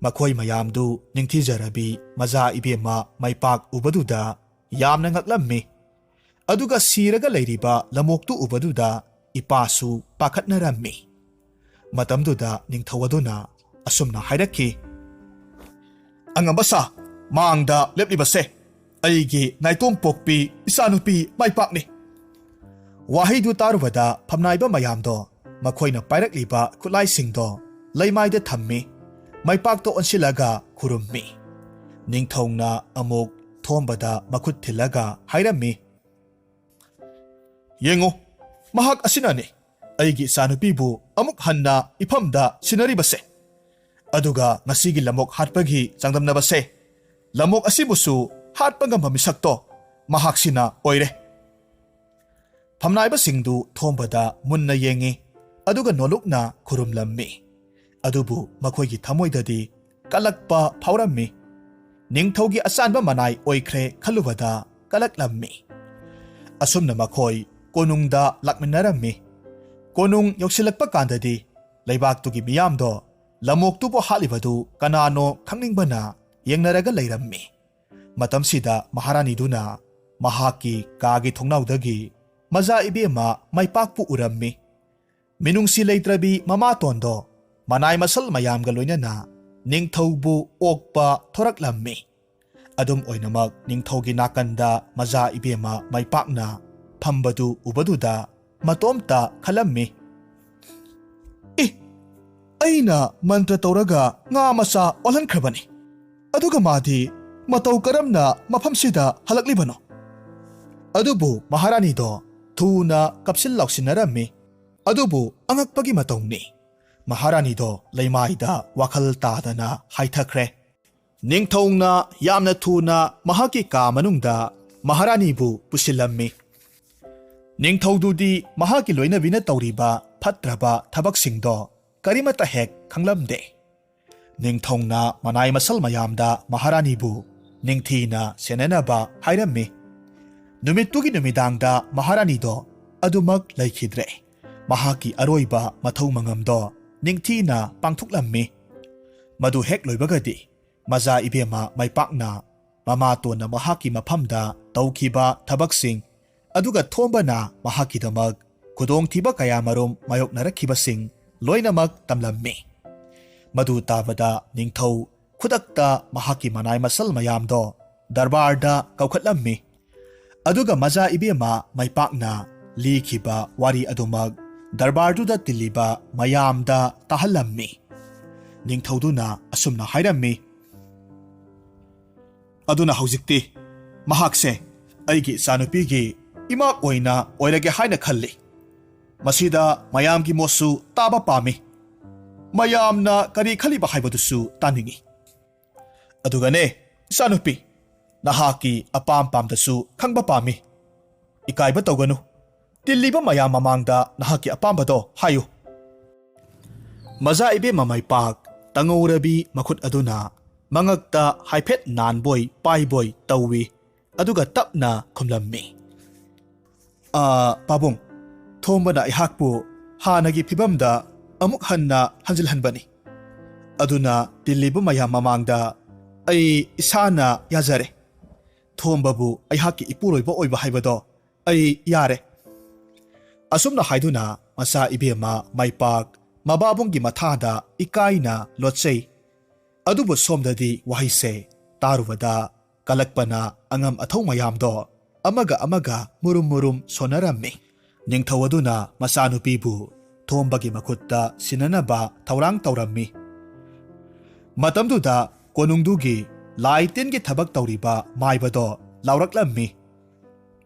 ꯃꯈꯣꯏ ꯃꯌꯥꯝꯗꯨ ꯅꯤꯡꯊꯤꯖꯔꯕꯤ ꯃꯖꯥ ꯏꯕꯦꯝꯃ ꯃꯩꯄꯥꯛ ꯎꯕꯗꯨꯗ ꯌꯥꯝꯅ ꯉꯛꯂꯝꯃꯤ꯫ ꯑꯗꯨꯒ ꯁꯤꯔꯒ ꯂꯩꯔꯤꯕ ꯂꯝꯑꯣꯛꯇꯨ ꯎꯕꯗꯨꯗ ꯏꯄꯥꯁꯨ ꯄꯥꯈꯠꯅꯔꯝꯃꯤ꯫ ꯃꯇꯝꯗꯨꯗ ꯅꯤꯡꯊꯧ ꯑꯗꯨꯅ ꯑꯁꯨꯝꯅ ꯍꯥꯏꯔꯛꯈꯤ, "ꯑꯉꯝꯕ ꯁꯥ, ꯃꯥꯡꯗ ꯂꯦꯞꯂꯤꯕꯁꯦ ꯑꯩꯒꯤ ꯅꯥꯏꯇꯣꯝ ꯄꯣꯛꯄꯤ ꯏꯆꯥꯅꯨꯄꯤ ꯃꯥꯏꯄꯥꯛꯅꯤ꯫" ꯋꯥꯍꯩꯗꯨ ꯇꯥꯔꯨꯕꯗ ꯐꯝꯅꯥꯏꯕ ꯃꯌꯥꯝꯗꯣ ꯃꯈꯣꯏꯅ ꯄꯥꯏꯔꯛꯂꯤꯕ ꯈꯨꯠꯂꯥꯏꯁꯤꯡꯗꯣ ꯂꯩꯃꯥꯏꯗ ꯊꯝꯃꯤ꯫ ꯃꯩꯄꯥꯛꯇ ꯑꯣꯟꯁꯤꯜꯂꯒ ꯈꯨꯔꯨꯝꯃꯤ꯫ ꯅꯤꯡꯊꯧꯅ ꯑꯃꯨꯛ ꯊꯣꯝꯕꯗ ꯃꯈꯨꯠ ꯊꯤꯜꯂꯒ ꯍꯥꯏꯔꯝꯃꯤ, "ꯌꯦꯡꯉꯨ, ꯃꯍꯥꯛ ꯑꯁꯤꯅꯅꯤ ꯑꯩꯒꯤ ꯏꯆꯥꯅꯨꯄꯤꯕꯨ ꯑꯃꯨꯛ ꯍꯟꯅ ꯏꯐꯝꯗ ꯁꯤꯟꯅꯔꯤꯕꯁꯦ꯫ ꯑꯗꯨꯒ ꯉꯁꯤꯒꯤ ꯂꯝꯑꯣꯛ ꯍꯥꯠꯄꯒꯤ ꯆꯥꯡꯗꯝꯅꯕꯁꯦ, ꯂꯝꯑꯣꯛ ꯑꯁꯤꯕꯨꯁꯨ ꯍꯥꯠꯄ ꯉꯝꯕ ꯃꯤꯁꯛꯇꯣ ꯃꯍꯥꯛꯁꯤꯅ ꯑꯣꯏꯔꯦ꯫ ꯐꯝꯅꯥꯏꯕꯁꯤꯡꯗꯨ ꯊꯣꯝꯕꯗ ꯃꯨꯟꯅ ꯌꯦꯡꯉꯤ, ꯑꯗꯨꯒ ꯅꯣꯂꯨꯛꯅ ꯈꯨꯔꯨꯝꯂꯝꯃꯤ꯫ ꯑꯗꯨꯕꯨ ꯃꯈꯣꯏꯒꯤ ꯊꯃꯣꯏꯗꯗꯤ ꯀꯂꯛꯄ ꯐꯥꯎꯔꯝꯃꯤ꯫ ꯅꯤꯡꯊꯧꯒꯤ ꯑꯆꯥꯟꯕ ꯃꯅꯥꯏ ꯑꯣꯏꯈ꯭ꯔꯦ ꯈꯜꯂꯨꯕꯗ ꯀꯂꯛꯂꯝꯃꯤ꯫ ꯑꯁꯨꯝꯅ ꯃꯈꯣꯏ ꯀꯣꯅꯨꯡꯗ ꯂꯥꯛꯃꯤꯟꯅꯔꯝꯃꯤ꯫ ꯀꯣꯅꯨꯡ ꯌꯧꯁꯤꯜꯂꯛꯄ ꯀꯥꯟꯗꯗꯤ ꯂꯩꯕꯥꯛꯇꯨꯒꯤ ꯃꯤꯌꯥꯝꯗꯣ ꯂꯝꯑꯣꯛꯇꯨꯕꯨ ꯍꯥꯠꯂꯤꯕꯗꯨ ꯀꯅꯥꯅꯣ ꯈꯪꯅꯤꯡꯕꯅ ꯌꯦꯡꯅꯔꯒ ꯂꯩꯔꯝꯃꯤ꯫ ꯃꯇꯝꯁꯤꯗ ꯃꯍꯥꯔꯥꯅꯤꯗꯨꯅ ꯃꯍꯥꯛꯀꯤ ꯀꯥꯒꯤ ꯊꯣꯡꯅꯥꯎꯗꯒꯤ ꯃꯖꯥ ꯏꯕꯦꯝꯃ ꯃꯥꯏꯄꯥꯛꯄꯨ ꯎꯔꯝꯃꯤ꯫ ꯃꯤꯅꯨꯡꯁꯤ ꯂꯩꯇ꯭ꯔꯕꯤ ꯃꯃꯥꯇꯣꯟꯗꯣ ꯃꯅꯥꯏ ꯃꯁꯜ ꯃꯌꯥꯝꯒ ꯂꯣꯏꯅꯅ ꯅꯤꯡꯊꯧꯕꯨ ꯑꯣꯛꯄ ꯊꯣꯔꯛꯂꯝꯃꯤ꯫ ꯑꯗꯨꯝ ꯑꯣꯏꯅꯃꯛ ꯅꯤꯡꯊꯧꯒꯤ ꯅꯥꯀꯟꯗ ꯃꯖꯥ ꯏꯕꯦꯝꯃ ꯃꯥꯏꯄꯥꯛꯅ ꯐꯝꯕꯗꯨ ꯎꯕꯗꯨꯗ ꯃꯇꯣꯝꯇ ꯈꯜꯂꯝꯃꯤ, "ꯏ, ꯑꯩꯅ ꯃꯟꯇ꯭ꯔ ꯇꯧꯔꯒ ꯉꯥ ꯃꯆꯥ ꯑꯣꯜꯍꯟꯈ꯭ꯔꯕꯅꯤ, ꯑꯗꯨꯒ ꯃꯥꯗꯤ ꯃꯇꯧ ꯀꯔꯝꯅ ꯃꯐꯝꯁꯤꯗ ꯍꯜꯂꯛꯂꯤꯕꯅꯣ?" ꯑꯗꯨꯕꯨ ꯃꯍꯥꯔꯥꯅꯤꯗꯣ ꯊꯨꯅ ꯀꯞꯁꯤꯟ ꯂꯥꯎꯁꯤꯟꯅꯔꯝꯃꯤ꯫ ꯑꯗꯨꯕꯨ ꯑꯉꯛꯄꯒꯤ ꯃꯇꯧꯅꯤ, ꯃꯍꯥꯔꯥꯅꯤꯗꯣ ꯂꯩꯃꯥꯏꯗ ꯋꯥꯈꯜ ꯇꯥꯗꯅ ꯍꯥꯏꯊꯈ꯭ꯔꯦ꯫ ꯅꯤꯡꯊꯧꯅ ꯌꯥꯝꯅ ꯊꯨꯅ ꯃꯍꯥꯛꯀꯤ ꯀꯥ ꯃꯅꯨꯡꯗ ꯃꯍꯥꯔꯥꯅꯤꯕꯨ ꯄꯨꯁꯤꯜꯂꯝꯃꯤ꯫ ꯅꯤꯡꯊꯧꯗꯨꯗꯤ ꯃꯍꯥꯛꯀꯤ ꯂꯣꯏꯅꯕꯤꯅ ꯇꯧꯔꯤꯕ ꯐꯠꯇ꯭ꯔꯕ ꯊꯕꯛꯁꯤꯡꯗꯣ ꯀꯔꯤꯃꯠꯇ ꯍꯦꯛ ꯈꯪꯂꯝꯗꯦ꯫ ꯅꯤꯡꯊꯧꯅ ꯃꯅꯥꯏ ꯃꯁꯜ ꯃꯌꯥꯝꯗ ꯃꯍꯥꯔꯥꯅꯤꯕꯨ ꯅꯤꯡꯊꯤꯅ ꯁꯦꯟꯅꯅꯕ ꯍꯥꯏꯔꯝꯃꯤ꯫ ꯅꯨꯃꯤꯠꯇꯨꯒꯤ ꯅꯨꯃꯤꯗꯥꯡꯗ ꯃꯍꯥꯔꯥꯅꯤꯗꯣ ꯑꯗꯨꯃꯛ ꯂꯩꯈꯤꯗ꯭ꯔꯦ꯫ ꯃꯍꯥꯛꯀꯤ ꯑꯔꯣꯏꯕ ꯃꯊꯧ ꯃꯉꯝꯗꯣ ꯅꯤꯡꯊꯤꯅ ꯄꯥꯡꯊꯣꯛꯂꯝꯃꯤ꯫ ꯃꯗꯨ ꯍꯦꯛ ꯂꯣꯏꯕꯒꯗꯤ ꯃꯖꯥ ꯏꯕꯦꯝꯃ ꯃꯥꯏꯄꯥꯛꯅ ꯃꯃꯥꯇꯣꯟꯅ ꯃꯍꯥꯛꯀꯤ ꯃꯐꯝꯗ ꯇꯧꯈꯤꯕ ꯊꯕꯛꯁꯤꯡ, ꯑꯗꯨꯒ ꯊꯣꯝꯕꯅ ꯃꯍꯥꯛꯀꯤꯗꯃꯛ ꯈꯨꯗꯣꯡꯊꯤꯕ ꯀꯌꯥꯃꯔꯨꯝ ꯃꯥꯌꯣꯛꯅꯔꯛꯈꯤꯕꯁꯤꯡ ꯂꯣꯏꯅꯃꯛ ꯇꯝꯂꯝꯃꯤ꯫ ꯃꯗꯨ ꯇꯥꯕꯗ ꯅꯤꯡꯊꯧ ꯈꯨꯗꯛꯇ ꯃꯍꯥꯛꯀꯤ ꯃꯅꯥꯏ ꯃꯁꯜ ꯃꯌꯥꯝꯗꯣ ꯗꯔꯕꯥꯔꯗ ꯀꯧꯈꯠꯂꯝꯃꯤ꯫ ꯑꯗꯨꯒ ꯃꯖꯥ ꯏꯕꯦꯝꯃ ꯃꯥꯏꯄꯥꯛꯅ ꯂꯤꯈꯤꯕ ꯋꯥꯔꯤ ꯑꯗꯨꯃꯛ ꯗꯔꯕꯥꯔꯗꯨꯗ ꯇꯤꯜꯂꯤꯕ ꯃꯌꯥꯝꯗ ꯇꯥꯍꯜꯂꯝꯃꯤ꯫ ꯅꯤꯡꯊꯧꯗꯨꯅ ꯑꯁꯨꯝꯅ ꯍꯥꯏꯔꯝꯃꯤ, "ꯑꯗꯨꯅ ꯍꯧꯖꯤꯛꯇꯤ ꯃꯍꯥꯛꯁꯦ ꯑꯩꯒꯤ ꯏꯆꯥꯅꯨꯄꯤꯒꯤ ꯏꯃꯥ ꯑꯣꯏꯅ ꯑꯣꯏꯔꯒꯦ ꯍꯥꯏꯅ ꯈꯜꯂꯤ꯫ ꯃꯁꯤꯗ ꯃꯌꯥꯝꯒꯤ ꯃꯣꯠꯁꯨ ꯇꯥꯕ ꯄꯥꯝꯃꯤ꯫ ꯃꯌꯥꯝꯅ ꯀꯔꯤ ꯈꯜꯂꯤꯕ ꯍꯥꯏꯕꯗꯨꯁꯨ ꯇꯥꯅꯤꯡꯏ꯫ ꯑꯗꯨꯒꯅꯦ, ꯏꯆꯥꯅꯨꯄꯤ, ꯅꯍꯥꯛꯀꯤ ꯑꯄꯥꯝ ꯄꯥꯝꯗꯁꯨ ꯈꯪꯕ ꯄꯥꯝꯃꯤ꯫ ꯏꯀꯥꯏꯕ ꯇꯧꯒꯅꯨ꯫ ꯇꯤꯜꯂꯤꯕ ꯃꯌꯥꯝ ꯃꯃꯥꯡꯗ ꯅꯍꯥꯛꯀꯤ ꯑꯄꯥꯝꯕꯗꯣ ꯍꯥꯏꯌꯨ꯫ ꯃꯖꯥ ꯏꯕꯦꯝꯃ ꯃꯥꯏꯄꯥꯛ ꯇꯪꯍꯧꯔꯕꯤ ꯃꯈꯨꯠ ꯑꯗꯨꯅ ꯃꯉꯛꯇ ꯍꯥꯏꯐꯦꯠ ꯅꯥꯟꯕꯣꯏ ꯄꯥꯏꯕꯣꯏ ꯇꯧꯏ, ꯑꯗꯨꯒ ꯇꯞꯅ ꯈꯨꯝꯂꯝꯃꯤ꯫ "ꯑ, ꯄꯥꯕꯨꯡ, ꯊꯣꯝꯕꯅ ꯑꯩꯍꯥꯛꯄꯨ ꯍꯥꯟꯅꯒꯤ ꯐꯤꯕꯝꯗ ꯑꯃꯨꯛ ꯍꯟꯅ ꯍꯟꯖꯤꯜꯍꯟꯕꯅꯤ꯫ ꯑꯗꯨꯅ ꯇꯤꯜꯂꯤꯕ ꯃꯌꯥꯝ ꯃꯃꯥꯡꯗ ꯑꯩ ꯏꯁꯥꯅ ꯌꯥꯖꯔꯦ꯫ ꯊꯣꯝꯕꯕꯨ ꯑꯩꯍꯥꯛꯀꯤ ꯏꯄꯨꯔꯣꯏꯕ ꯑꯣꯏꯕ ꯍꯥꯏꯕꯗꯣ ꯑꯩ ꯌꯥꯔꯦ"꯫ ꯑꯁꯨꯝꯅ ꯍꯥꯏꯗꯨꯅ ꯃꯆꯥ ꯏꯕꯦꯝꯃ ꯃꯥꯏꯄꯥꯛ ꯃꯕꯥꯕꯨꯡꯒꯤ ꯃꯊꯥꯗ ꯏꯀꯥꯏꯅ ꯂꯣꯠꯆꯩ꯫ ꯑꯗꯨꯕꯨ ꯁꯣꯝꯗꯗꯤ ꯋꯥꯍꯩꯁꯦ ꯇꯥꯔꯨꯕꯗ ꯀꯂꯛꯄꯅ ꯑꯉꯝ ꯑꯊꯧ ꯃꯌꯥꯝꯗꯣ ꯑꯃꯒ ꯑꯃꯒ ꯃꯨꯔꯨꯝ ꯃꯨꯔꯨꯝ ꯁꯣꯟꯅꯔꯝꯃꯤ꯫ ꯅꯤꯡꯊꯧ ꯑꯗꯨꯅ ꯃꯆꯥꯅꯨꯄꯤꯕꯨ ꯊꯣꯝꯕꯒꯤ ꯃꯈꯨꯠꯇ ꯁꯤꯟꯅꯅꯕ ꯊꯧꯔꯥꯡ ꯇꯧꯔꯝꯃꯤ꯫ ꯃꯇꯝꯗꯨꯗ ꯀꯣꯅꯨꯡꯗꯨꯒꯤ ꯂꯥꯏ ꯇꯤꯟꯒꯤ ꯊꯕꯛ ꯇꯧꯔꯤꯕ ꯃꯥꯏꯕꯗꯣ ꯂꯥꯎꯔꯛꯂꯝꯃꯤ꯫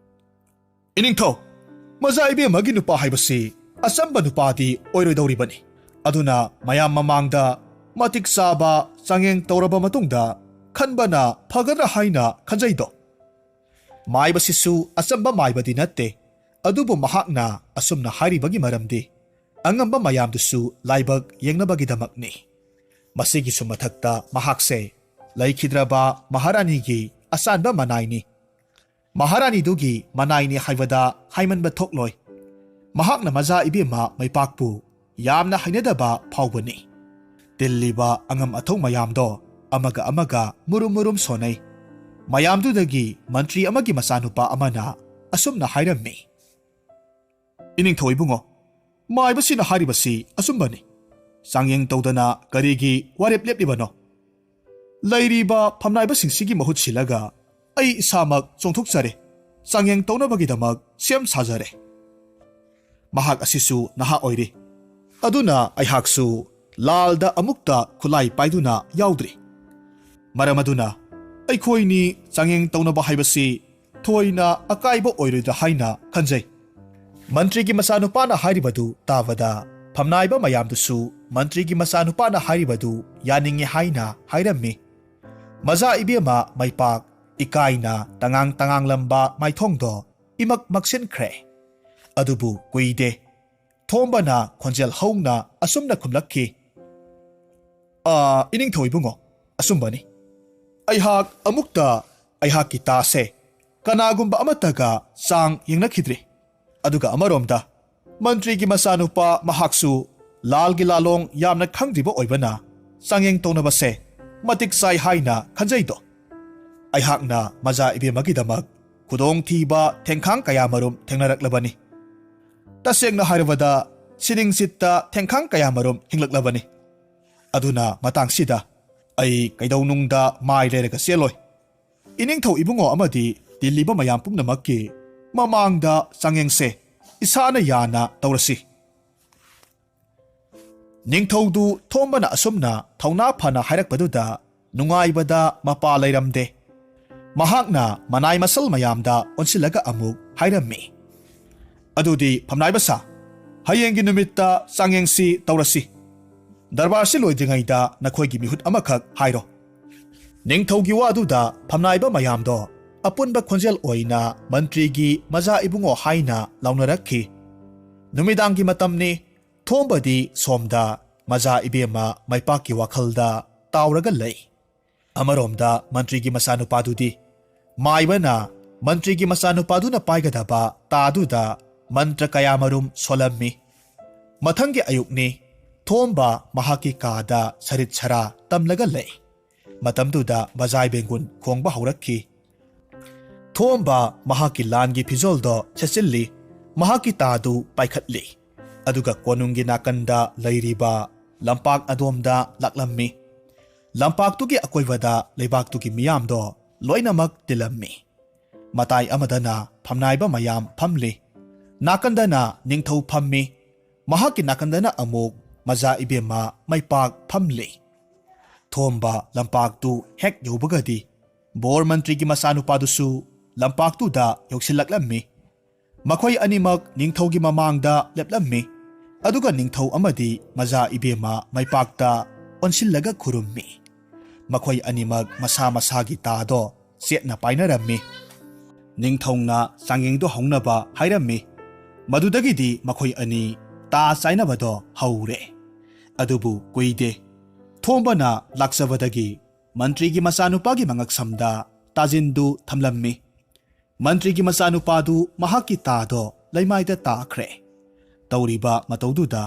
"ꯏꯅꯤꯡꯊꯧ, ꯃꯖꯥ ꯏꯕꯦꯝꯃꯒꯤ ꯅꯨꯄꯥ ꯍꯥꯏꯕꯁꯤ ꯑꯆꯝꯕ ꯅꯨꯄꯥꯗꯤ ꯑꯣꯏꯔꯣꯏꯗꯧꯔꯤꯕꯅꯤ꯫ ꯑꯗꯨꯅ ꯃꯌꯥꯝ ꯃꯃꯥꯡꯗ ꯃꯇꯤꯛ ꯆꯥꯕ ꯆꯥꯡꯌꯦꯡ ꯇꯧꯔꯕ ꯃꯇꯨꯡꯗ ꯈꯟꯕꯅ ꯐꯒꯗ꯭ꯔꯥ ꯍꯥꯏꯅ ꯈꯟꯖꯩꯗꯣ"꯫ ꯃꯥꯏꯕꯁꯤꯁꯨ ꯑꯆꯝꯕ ꯃꯥꯏꯕꯗꯤ ꯅꯠꯇꯦ, ꯑꯗꯨꯕꯨ ꯃꯍꯥꯛꯅ ꯑꯁꯨꯝꯅ ꯍꯥꯏꯔꯤꯕꯒꯤ ꯃꯔꯝꯗꯤ ꯑꯉꯝꯕ ꯃꯌꯥꯝꯗꯨꯁꯨ ꯂꯥꯏꯕꯛ ꯌꯦꯡꯅꯕꯒꯤꯗꯃꯛꯅꯤ꯫ ꯃꯁꯤꯒꯤꯁꯨ ꯃꯊꯛꯇ ꯃꯍꯥꯛꯁꯦ ꯂꯩꯈꯤꯗ꯭ꯔꯕ ꯃꯍꯥꯔꯥꯅꯤꯒꯤ ꯑꯆꯥꯟꯕ ꯃꯅꯥꯏꯅꯤ꯫ ꯃꯍꯥꯔꯥꯅꯤꯗꯨꯒꯤ ꯃꯅꯥꯏꯅꯤ ꯍꯥꯏꯕꯗ ꯍꯥꯏꯃꯟꯕ ꯊꯣꯛꯂꯣꯏ꯫ ꯃꯍꯥꯛꯅ ꯃꯖꯥ ꯏꯕꯦꯝꯃ ꯃꯩꯄꯥꯛꯄꯨ ꯌꯥꯝꯅ ꯍꯩꯅꯗꯕ ꯐꯥꯎꯕꯅꯤ꯫ ꯇꯤꯜꯂꯤꯕ ꯑꯉꯝ ꯑꯊꯧ ꯃꯌꯥꯝꯗꯣ ꯑꯃꯒ ꯑꯃꯒ ꯃꯨꯔꯨꯝ ꯃꯨꯔꯨꯝ ꯁꯣꯟꯅꯩ꯫ ꯃꯌꯥꯝꯗꯨꯗꯒꯤ ꯃꯟꯇ꯭ꯔꯤ ꯑꯃꯒꯤ ꯃꯆꯥꯅꯨꯄꯥ ꯑꯃꯅ ꯑꯁꯨꯝꯅ ꯍꯥꯏꯔꯝꯃꯤ꯫ "ꯏꯅꯤꯡꯊꯧ ꯏꯕꯨꯡꯉꯣ, ꯃꯥꯏꯕꯁꯤꯅ ꯍꯥꯏꯔꯤꯕꯁꯤ ꯑꯆꯨꯝꯕꯅꯤ꯫ ꯆꯥꯡꯌꯦꯡ ꯇꯧꯗꯅ ꯀꯔꯤꯒꯤ ꯋꯥꯔꯦꯞ ꯂꯦꯞꯂꯤꯕꯅꯣ? ꯂꯩꯔꯤꯕ ꯐꯝꯅꯥꯏꯕꯁꯤꯡꯁꯤꯒꯤ ꯃꯍꯨꯠ ꯁꯤꯜꯂꯒ ꯑꯩ ꯏꯁꯥꯃꯛ ꯆꯣꯡꯊꯣꯛꯆꯔꯦ꯫ ꯆꯥꯡꯌꯦꯡ ꯇꯧꯅꯕꯒꯤꯗꯃꯛ ꯁꯦꯝ ꯁꯥꯖꯔꯦ꯫ ꯃꯍꯥꯛ ꯑꯁꯤꯁꯨ ꯅꯍꯥ ꯑꯣꯏꯔꯤ꯫ ꯑꯗꯨꯅ ꯑꯩꯍꯥꯛꯁꯨ ꯂꯥꯜꯗ ꯑꯃꯨꯛꯇ ꯈꯨꯠꯂꯥꯏ ꯄꯥꯏꯗꯨꯅ ꯌꯥꯎꯗ꯭ꯔꯤ꯫ ꯃꯔꯝ ꯑꯗꯨꯅ ꯑꯩꯈꯣꯏꯅꯤ ꯆꯥꯡꯌꯦꯡ ꯇꯧꯅꯕ ꯍꯥꯏꯕꯁꯤ ꯊꯣꯏꯅ ꯑꯀꯥꯏꯕ ꯑꯣꯏꯔꯣꯏꯗ꯭ꯔꯥ ꯍꯥꯏꯅ ꯈꯟꯖꯩ"꯫ ꯃꯟꯇ꯭ꯔꯤꯒꯤ ꯃꯆꯥꯅꯨꯄꯥꯅ ꯍꯥꯏꯔꯤꯕꯗꯨ ꯇꯥꯕꯗ ꯐꯝꯅꯥꯏꯕ ꯃꯌꯥꯝꯗꯨꯁꯨ ꯃꯟꯇ꯭ꯔꯤꯒꯤ ꯃꯆꯥꯅꯨꯄꯥꯅ ꯍꯥꯏꯔꯤꯕꯗꯨ ꯌꯥꯅꯤꯡꯉꯤ ꯍꯥꯏꯅ ꯍꯥꯏꯔꯝꯃꯤ꯫ ꯃꯖꯥ ꯏꯕꯦꯝꯃ ꯃꯩꯄꯥꯛ ꯏꯀꯥꯏꯅ ꯇꯉꯥꯡ ꯇꯉꯥꯡꯂꯝꯕ ꯃꯥꯏꯊꯣꯡꯗꯣ ꯏꯃꯛ ꯃꯛꯁꯤꯟꯈ꯭ꯔꯦ꯫ ꯑꯗꯨꯕꯨ ꯀꯨꯏꯗꯦ꯫ ꯊꯣꯝꯕꯅ ꯈꯣꯟꯖꯦꯜ ꯍꯧꯅ ꯑꯁꯨꯝꯅ ꯈꯨꯝꯂꯛꯈꯤ, "ꯑꯥ, ꯏꯅꯤꯡꯊꯧ ꯏꯕꯨꯡꯉꯣ, ꯑꯁꯨꯝꯕꯅꯤ꯫ ꯑꯩꯍꯥꯛ ꯑꯃꯨꯛꯇ ꯑꯩꯍꯥꯛꯀꯤ ꯇꯥꯁꯦ ꯀꯅꯥꯒꯨꯝꯕ ꯑꯃꯠꯇꯒ ꯆꯥꯡ ꯌꯦꯡꯅꯈꯤꯗ꯭ꯔꯤ꯫ ꯑꯗꯨꯒ ꯑꯃꯔꯣꯝꯗ ꯃꯟꯇ꯭ꯔꯤꯒꯤ ꯃꯆꯥꯅꯨꯄꯥ ꯃꯍꯥꯛꯁꯨ ꯂꯥꯜꯒꯤ ꯂꯥꯂꯣꯡ ꯌꯥꯝꯅ ꯈꯪꯗ꯭ꯔꯤꯕ ꯑꯣꯏꯕꯅ ꯆꯥꯡꯌꯦꯡ ꯇꯧꯅꯕꯁꯦ ꯃꯇꯤꯛ ꯆꯥꯏ ꯍꯥꯏꯅ ꯈꯟꯖꯩꯗꯣ꯫ ꯑꯩꯍꯥꯛꯅ ꯃꯖꯥ ꯏꯕꯦꯝꯃꯒꯤꯗꯃꯛ ꯈꯨꯗꯣꯡꯊꯤꯕ ꯊꯦꯡꯈꯥꯡ ꯀꯌꯥꯃꯔꯨꯝ ꯊꯦꯡꯅꯔꯛꯂꯕꯅꯤ꯫ ꯇꯁꯦꯡꯅ ꯍꯥꯏꯔꯕꯗ ꯁꯤꯅꯤꯡꯁꯤꯠꯇ ꯊꯦꯡꯈꯥꯡ ꯀꯌꯥꯃꯔꯨꯝ ꯍꯤꯡꯂꯛꯂꯕꯅꯤ꯫ ꯑꯗꯨꯅ ꯃꯇꯥꯡꯁꯤꯗ ꯑꯩ ꯀꯩꯗꯧꯅꯨꯡꯗ ꯃꯥꯏ ꯂꯩꯔꯒ ꯆꯦꯜꯂꯣꯏ꯫ ꯏꯅꯤꯡꯊꯧ ꯏꯕꯨꯡꯉꯣ ꯑꯃꯗꯤ ꯇꯤꯜꯂꯤꯕ ꯃꯌꯥꯝ ꯄꯨꯝꯅꯃꯛꯀꯤ ꯃꯃꯥꯡꯗ ꯆꯥꯡꯌꯦꯡꯁꯦ ꯏꯁꯥꯅ ꯌꯥꯅ ꯇꯧꯔꯁꯤ꯫" ꯅꯤꯡꯊꯧꯗꯨ ꯊꯣꯝꯕꯅ ꯑꯁꯨꯝꯅ ꯊꯧꯅꯥ ꯐꯅ ꯍꯥꯏꯔꯛꯄꯗꯨꯗ ꯅꯨꯡꯉꯥꯏꯕꯗ ꯃꯄꯥ ꯂꯩꯔꯝꯗꯦ꯫ ꯃꯍꯥꯛꯅ ꯃꯅꯥꯏ ꯃꯁꯜ ꯃꯌꯥꯝꯗ ꯑꯣꯟꯁꯤꯜꯂꯒ ꯑꯃꯨꯛ ꯍꯥꯏꯔꯝꯃꯤ, "ꯑꯗꯨꯗꯤ ꯐꯝꯅꯥꯏꯕ ꯁꯥ, ꯍꯌꯦꯡꯒꯤ ꯅꯨꯃꯤꯠꯇ ꯆꯥꯡꯌꯦꯡꯁꯤ ꯇꯧꯔꯁꯤ꯫ ꯗꯔꯕꯥꯔꯁꯤ ꯂꯣꯏꯗ꯭ꯔꯤꯉꯩꯗ ꯅꯈꯣꯏꯒꯤ ꯃꯤꯍꯨꯠ ꯑꯃꯈꯛ ꯍꯥꯏꯔꯣ꯫" ꯅꯤꯡꯊꯧꯒꯤ ꯋꯥꯗꯨꯗ ꯐꯝꯅꯥꯏꯕ ꯃꯌꯥꯝꯗꯣ ꯑꯄꯨꯟꯕ ꯈꯣꯟꯖꯦꯜ ꯑꯣꯏꯅ ꯃꯟꯇ꯭ꯔꯤꯒꯤ ꯃꯖꯥ ꯏꯕꯨꯡꯉꯣ ꯍꯥꯏꯅ ꯂꯥꯎꯅꯔꯛꯈꯤ꯫ ꯅꯨꯃꯤꯗꯥꯡꯒꯤ ꯃꯇꯝꯅꯤ꯫ ꯊꯣꯝꯕꯗꯤ ꯁꯣꯝꯗ ꯃꯖꯥ ꯏꯕꯦꯝꯃ ꯃꯩꯄꯥꯛꯀꯤ ꯋꯥꯈꯜꯗ ꯇꯥꯎꯔꯒ ꯂꯩ꯫ ꯑꯃꯔꯣꯝꯗ ꯃꯟꯇ꯭ꯔꯤꯒꯤ ꯃꯆꯥꯅꯨꯄꯥꯗꯨꯗꯤ ꯃꯥꯏꯕꯅ ꯃꯟꯇ꯭ꯔꯤꯒꯤ ꯃꯆꯥꯅꯨꯄꯥꯗꯨꯅ ꯄꯥꯏꯒꯗꯕ ꯇꯥꯗꯨꯗ ꯃꯟꯇ꯭ꯔ ꯀꯌꯥꯃꯔꯨꯝ ꯁꯣꯜꯂꯝꯃꯤ꯫ ꯃꯊꯪꯒꯤ ꯑꯌꯨꯛꯅꯤ꯫ ꯊꯣꯝꯕ ꯃꯍꯥꯛꯀꯤ ꯀꯥꯗ ꯁꯔꯤꯠ ꯁꯔꯥ ꯇꯝꯂꯒ ꯂꯩ꯫ ꯃꯇꯝꯗꯨꯗ ꯕꯖꯥꯏ ꯕꯦꯡꯒꯨꯟ ꯈꯣꯡꯕ ꯍꯧꯔꯛꯈꯤ꯫ ꯊꯣꯝꯕ ꯃꯍꯥꯛꯀꯤ ꯂꯥꯟꯒꯤ ꯐꯤꯖꯣꯜꯗꯣ ꯁꯦꯠꯆꯤꯜꯂꯤ꯫ ꯃꯍꯥꯛꯀꯤ ꯇꯥꯗꯨ ꯄꯥꯏꯈꯠꯂꯤ꯫ ꯑꯗꯨꯒ ꯀꯣꯅꯨꯡꯒꯤ ꯅꯥꯀꯟꯗ ꯂꯩꯔꯤꯕ ꯂꯝꯄꯥꯛ ꯑꯗꯣꯝꯗ ꯂꯥꯛꯂꯝꯃꯤ꯫ ꯂꯝꯄꯥꯛꯇꯨꯒꯤ ꯑꯀꯣꯏꯕꯗ ꯂꯩꯕꯥꯛꯇꯨꯒꯤ ꯃꯤꯌꯥꯝꯗꯣ ꯂꯣꯏꯅꯃꯛ ꯇꯤꯜꯂꯝꯃꯤ꯫ ꯃꯇꯥꯏ ꯑꯃꯗꯅ ꯐꯝꯅꯥꯏꯕ ꯃꯌꯥꯝ ꯐꯝꯂꯤ꯫ ꯅꯥꯀꯟꯗꯅ ꯅꯤꯡꯊꯧ ꯐꯝꯃꯤ꯫ ꯃꯍꯥꯛꯀꯤ ꯅꯥꯀꯟꯗꯅ ꯑꯃꯨꯛ ꯃꯖꯥ ꯏꯕꯦꯝꯃ ꯃꯩꯄꯥꯛ ꯐꯝꯂꯤ꯫ ꯊꯣꯝꯕ ꯂꯝꯄꯥꯛꯇꯨ ꯍꯦꯛ ꯌꯧꯕꯒꯗꯤ ꯕꯣꯔ ꯃꯟꯇ꯭ꯔꯤꯒꯤ ꯃꯆꯥꯅꯨꯄꯥꯗꯨꯁꯨ ꯂꯝꯄꯥꯛꯇꯨꯗ ꯌꯧꯁꯤꯜꯂꯛꯂꯝꯃꯤ꯫ ꯃꯈꯣꯏ ꯑꯅꯤꯃꯛ ꯅꯤꯡꯊꯧꯒꯤ ꯃꯃꯥꯡꯗ ꯂꯦꯞꯂꯝꯃꯤ꯫ ꯑꯗꯨꯒ ꯅꯤꯡꯊꯧ ꯑꯃꯗꯤ ꯃꯖꯥ ꯏꯕꯦꯝꯃ ꯃꯩꯄꯥꯛꯇ ꯑꯣꯟꯁꯤꯜꯂꯒ ꯈꯨꯔꯨꯝꯃꯤ꯫ ꯃꯈꯣꯏ ꯑꯅꯤꯃꯛ ꯃꯁꯥ ꯃꯁꯥꯒꯤ ꯇꯥꯗꯣ ꯆꯦꯠꯅ ꯄꯥꯏꯅꯔꯝꯃꯤ꯫ ꯅꯤꯡꯊꯧꯅ ꯆꯥꯡꯌꯦꯡꯗꯣ ꯍꯧꯅꯕ ꯍꯥꯏꯔꯝꯃꯤ꯫ ꯃꯗꯨꯗꯒꯤꯗꯤ ꯃꯈꯣꯏ ꯑꯅꯤ ꯇꯥ ꯆꯥꯏꯅꯕꯗꯣ ꯍꯧꯔꯦ꯫ ꯑꯗꯨꯕꯨ ꯀꯨꯏꯗꯦ꯫ ꯊꯣꯝꯕꯅ ꯂꯥꯛꯆꯕꯗꯒꯤ ꯃꯟꯇ꯭ꯔꯤꯒꯤ ꯃꯆꯥꯅꯨꯄꯥꯒꯤ ꯃꯉꯛꯁꯝꯗ ꯇꯥꯖꯤꯟꯗꯨ ꯊꯝꯂꯝꯃꯤ꯫ ꯃꯟꯇ꯭ꯔꯤꯒꯤ ꯃꯆꯥꯅꯨꯄꯥꯗꯨ ꯃꯍꯥꯛꯀꯤ ꯇꯥꯗꯣ ꯂꯩꯃꯥꯏꯗ ꯇꯥꯈ꯭ꯔꯦ꯫ ꯇꯧꯔꯤꯕ ꯃꯇꯧꯗꯨꯗ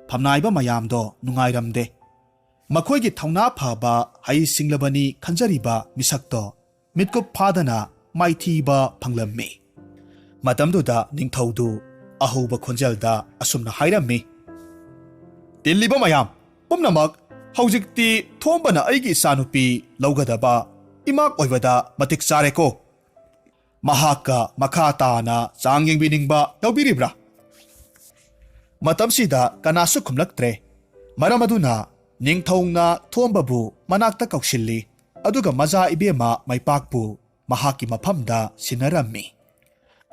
ꯐꯝꯅꯥꯏꯕ ꯃꯌꯥꯝꯗꯣ ꯅꯨꯡꯉꯥꯏꯔꯝꯗꯦ꯫ ꯃꯈꯣꯏꯒꯤ ꯊꯧꯅꯥ ꯐꯕ, ꯍꯩ ꯁꯤꯡꯂꯕꯅꯤ ꯈꯟꯖꯔꯤꯕ ꯃꯤꯁꯛꯇꯣ ꯃꯤꯠꯀꯨꯞ ꯐꯥꯗꯅ ꯃꯥꯏꯊꯤꯕ ꯐꯪꯂꯝꯃꯤ꯫ ꯃꯇꯝꯗꯨꯗ ꯅꯤꯡꯊꯧꯗꯨ ꯑꯍꯧꯕ ꯈꯣꯟꯖꯦꯜꯗ ꯑꯁꯨꯝꯅ ꯍꯥꯏꯔꯝꯃꯤ, "ꯇꯤꯜꯂꯤꯕ ꯃꯌꯥꯝ ꯄꯨꯝꯅꯃꯛ, ꯍꯧꯖꯤꯛꯇꯤ ꯊꯣꯝꯕꯅ ꯑꯩꯒꯤ ꯏꯆꯥꯅꯨꯄꯤ ꯂꯧꯒꯗꯕ ꯏꯃꯥꯛ ꯑꯣꯏꯕꯗ ꯃꯇꯤꯛ ꯆꯥꯔꯦꯀꯣ꯫ ꯃꯍꯥꯛꯀ ꯃꯈꯥ ꯇꯥꯅ ꯆꯥꯡ ꯌꯦꯡꯕꯤꯅꯤꯡꯕ ꯌꯥꯎꯕꯤꯔꯤꯕ꯭ꯔꯥ?" ꯃꯇꯝꯁꯤꯗ ꯀꯅꯥꯁꯨ ꯈꯨꯝꯂꯛꯇ꯭ꯔꯦ꯫ ꯃꯔꯝ ꯑꯗꯨꯅ ꯅꯤꯡꯊꯧꯅ ꯊꯣꯝꯕꯕꯨ ꯃꯅꯥꯛꯇ ꯀꯧꯁꯤꯜꯂꯤ, ꯑꯗꯨꯒ ꯃꯖꯥ ꯏꯕꯦꯝꯃ ꯃꯩꯄꯥꯛꯄꯨ ꯃꯍꯥꯛꯀꯤ ꯃꯐꯝꯗ ꯁꯤꯟꯅꯔꯝꯃꯤ꯫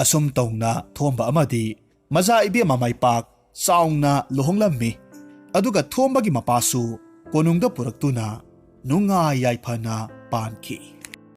ꯑꯁꯨꯝ ꯇꯧꯅ ꯊꯣꯝꯕ ꯑꯃꯗꯤ ꯃꯖꯥ ꯏꯕꯦꯝꯃ ꯃꯩꯄꯥꯛ ꯆꯥꯎꯅ ꯂꯨꯍꯣꯡꯂꯝꯃꯤ꯫ ꯑꯗꯨꯒ ꯊꯣꯝꯕꯒꯤ ꯃꯄꯥꯁꯨ ꯀꯣꯅꯨꯡꯗ ꯄꯨꯔꯛꯇꯨꯅ ꯅꯨꯡꯉꯥꯏ ꯌꯥꯏꯐꯅ ꯄꯥꯟꯈꯤ꯫